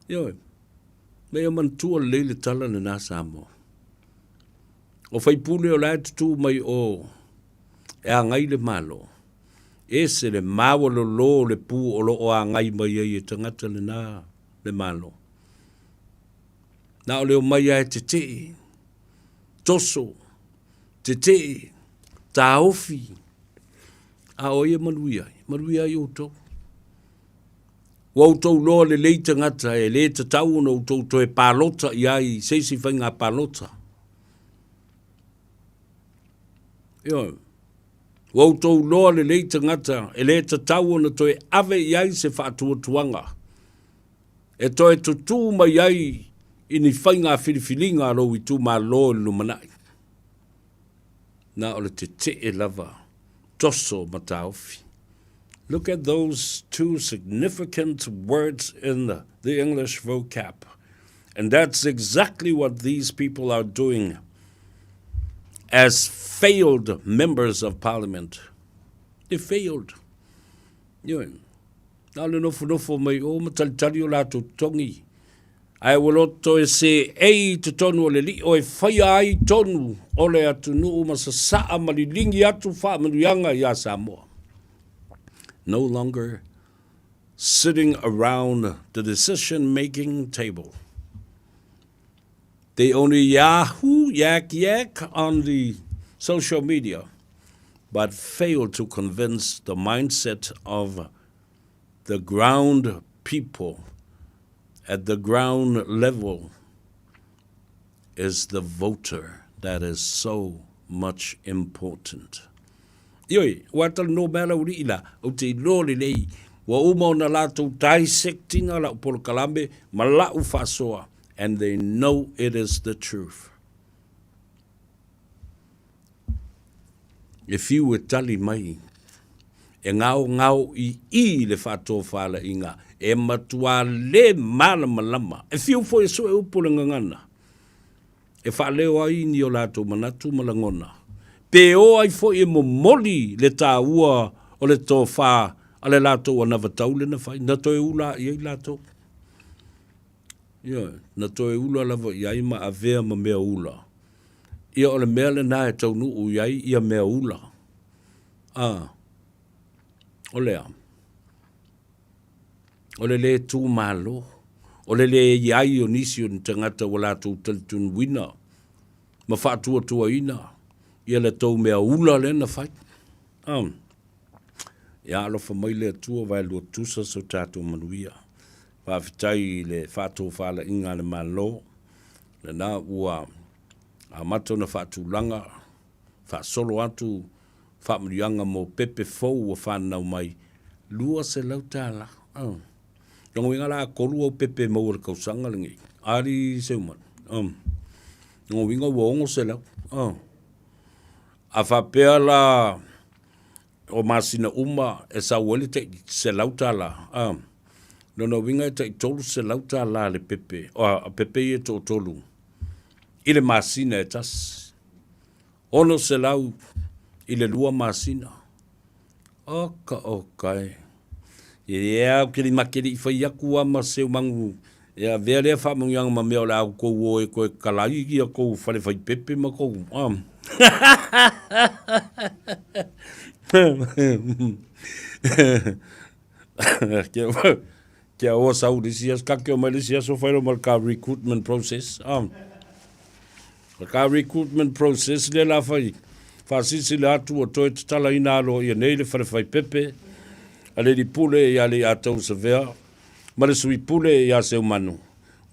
Ioe, me ia manatua lelei le tala lena Samoa. O faipule o la e tutū mai o e agai le Malo, ese le maualolo o le pu o lo o agai mai ai e tagata lena le Malo. Na o le omai lava e tetee, toso, tetee, taofi, a o ai e manuia ai? Manuia ai outou. Ua outou iloa lelei tagata e le tatau ona outou toe palota i ai i se isi faiga palota. Ioe. Ua outou iloa lelei tagata e le tatau ona toe ave i ai se faatuatuaga e toe tutū mai ai i ni faiga filifiliga a lou itumalo i le lumanai. Na o le tetee lava, toso ma taofi. Look at those two significant words in the English vocab. And that's exactly what these people are doing as failed members of parliament. They failed. Ioe. Na o le nofonofo mai o ma talitali o latou totogi. Ae ua loto e seei i totonu o le lio e faia ai tonu o le atunuu ma sasaa ma liligi atu faamanuiaga iā Samoa. No longer sitting around the decision making table. They only yahoo, yak yak on the social media, but fail to convince the mindset of the ground people at the ground level. is the voter that is so much important. Ioe, ua talanoa mai lau alii la, ou te iloa lelei, ua uma ona latou dissect-ina lau polokalame ma lau faasoa, and they know it is the truth. E fiu e tali mai, e gaogao i i le faatofalaiga, e matua le malamalama. E fiu foi e sue upu o le gagana, e faaleo ai ni o latou manatu ma lagona, pe o ai foi e momoli le taua o le tofa a le latou anavatau lena fai, na toe ula i ai latou. Ioe, na toe ula lava i ai ma avea ma mea ula. Ia o le mea lena e taunuu i ai ia mea ula. A, o le a? O le lē tu malo, o le lē i ai o nisi o ni tagata ua latou talitonuina ma faatuatuaina ia le tou mea ula lea na fai. A, ia alofa mai le Atua vaelua tusa so tatou manuia. Faafetai i le faatofalaiga a le Malo, lena ua amata ona faatulaga, faasolo atu faamanuiaga mo pepe fou ua fananau mai, $200. Oh. Lona uiga la tolu au pepe e maua i le tausaga lenei. Ali Seumanu. Oh. Lona uiga ua 600. Oh. A faapea la o masina uma e sau ai le tai $100. Ah. Lona uiga e tai $300 le pepe, o pepe ia e toatolu i le masina e tasi. 600 i le lua masina. Oka oka e. Ia, ou te le make le i fai atu a ma Seumagu e avea lea faamanuiaga ma mea o le a outou o e toe kalai ia tou fale faipepe ma tou a. Kia oa sau le isi aso, kake o mai le isi aso fai lo ma le ka recruitment process. A. O ka recruitment process lea la fai, faasilasila atu ua toe tatalaina aloaia nei le fale faipepe a le Pule ia Leiatau Savea ma le Sui Pule ia Seumanu.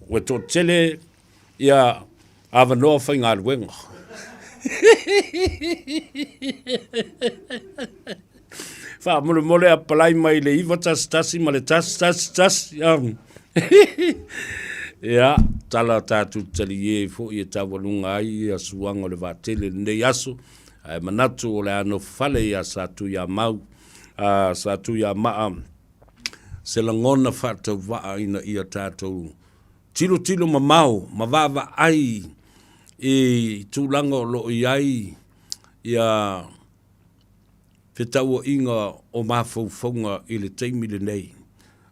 Ua toatele ia avanoa faigaluega. Faamolemole apalai mai le 911 ma le 111. Ia, tala tatou talie foi e taualuga ai ia suaga o le vaatele lenei aso, ae manatu o le a nofo fale ia Satuiamau, a Satuiamaa, se lagona faatauvaa ina ia tatou tilotilo mamao ma vaavaai i tulaga o lo o i ai ia fetauaiga o mafaufauga i le taimi lenei.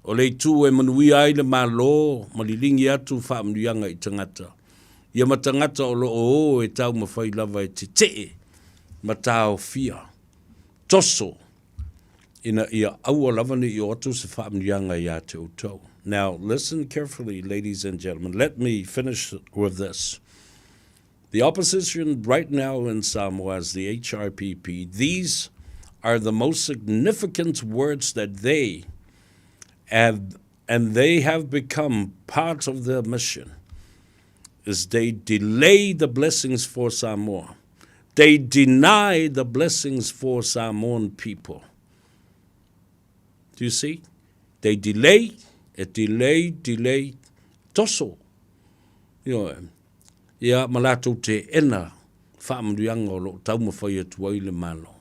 O le itu e manuia ai le Malo ma liligi atu faamanuiaga i tagata, ia ma tagata o lo o o e taumafai lava e tetee ma taofia, toso, ina ia aua lava ne i oo atu se faamanuiaga ia te outou. Now, listen carefully, ladies and gentlemen. Let me finish with this. The opposition right now in Samoa is the HRPP. These are the most significant words that they have, and they have become part of their mission, is they delay the blessings for Samoa. They deny the blessings for Samoan people. Do you see? They delay, e delay, delay, toso. Ioe. Ia, ma latou teena faamanuiaga o lo o taumafai atu ai le Malo.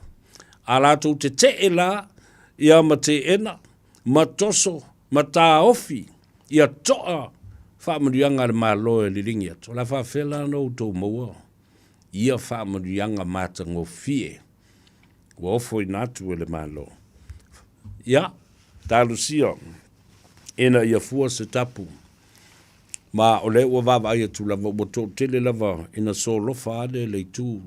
A latou tetee la, ia ma teena, ma toso, ma taofi, ia toa faamanuiaga a le Malo e liligi atu. O le a faafefea la ona outou maua ia faamanuiaga matagofie ua ofoina atu e le Malo? Ia, talosia ina ia fua se tapu Ma o lea ua vaavaai atu lava ua toatele lava ina solofa ane le itu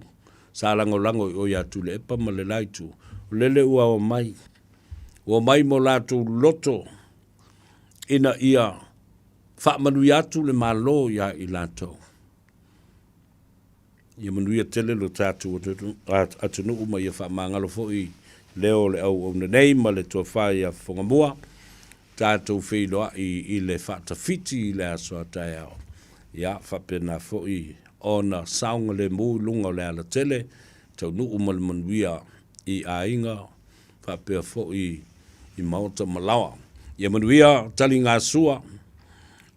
sa lagolago i o ia Tuilaepa ma le la itu. O lele ua omai, ua omai ma o latou loto ina ia faamanuia atu le Malo ia i latou. Ia manuia tele lo tatou atunuu ma ia faamagalo foi leo o le auauna nei ma le tofa ia Fofogamua, tatou feiloai i le faatafiti i le aso a taeao. Ia faapena foi. ona saogalemu i luga o le alatele, taunuu ma le manuia i aiga faapea foi i maota ma laoa. Ia manuia taligasua,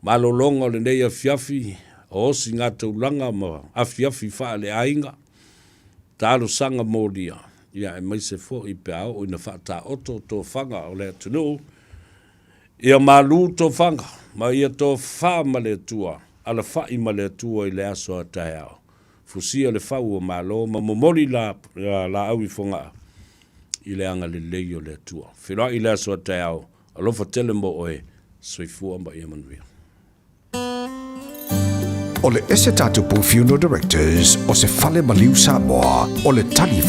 malologa o lenei afiafi, o osigataulaga ma afiafi faaleaiga, talosaga molia, ia aemaise foi pe a oo ina faataoto tofaga o le atunuu, ia malu tofaga ma ia tofa ma le Atua, alafai ma le Atua i le aso a taeao. Fusia le fau o Malo ma momoli la, laau i Fogaa i le agalelei o le Atua. Feiloai i le aso a taeao, alofa tele mo oe, soifua ma ia manuia. O le Esetata Funeral Directors o se fale maliu Samoa o le tali.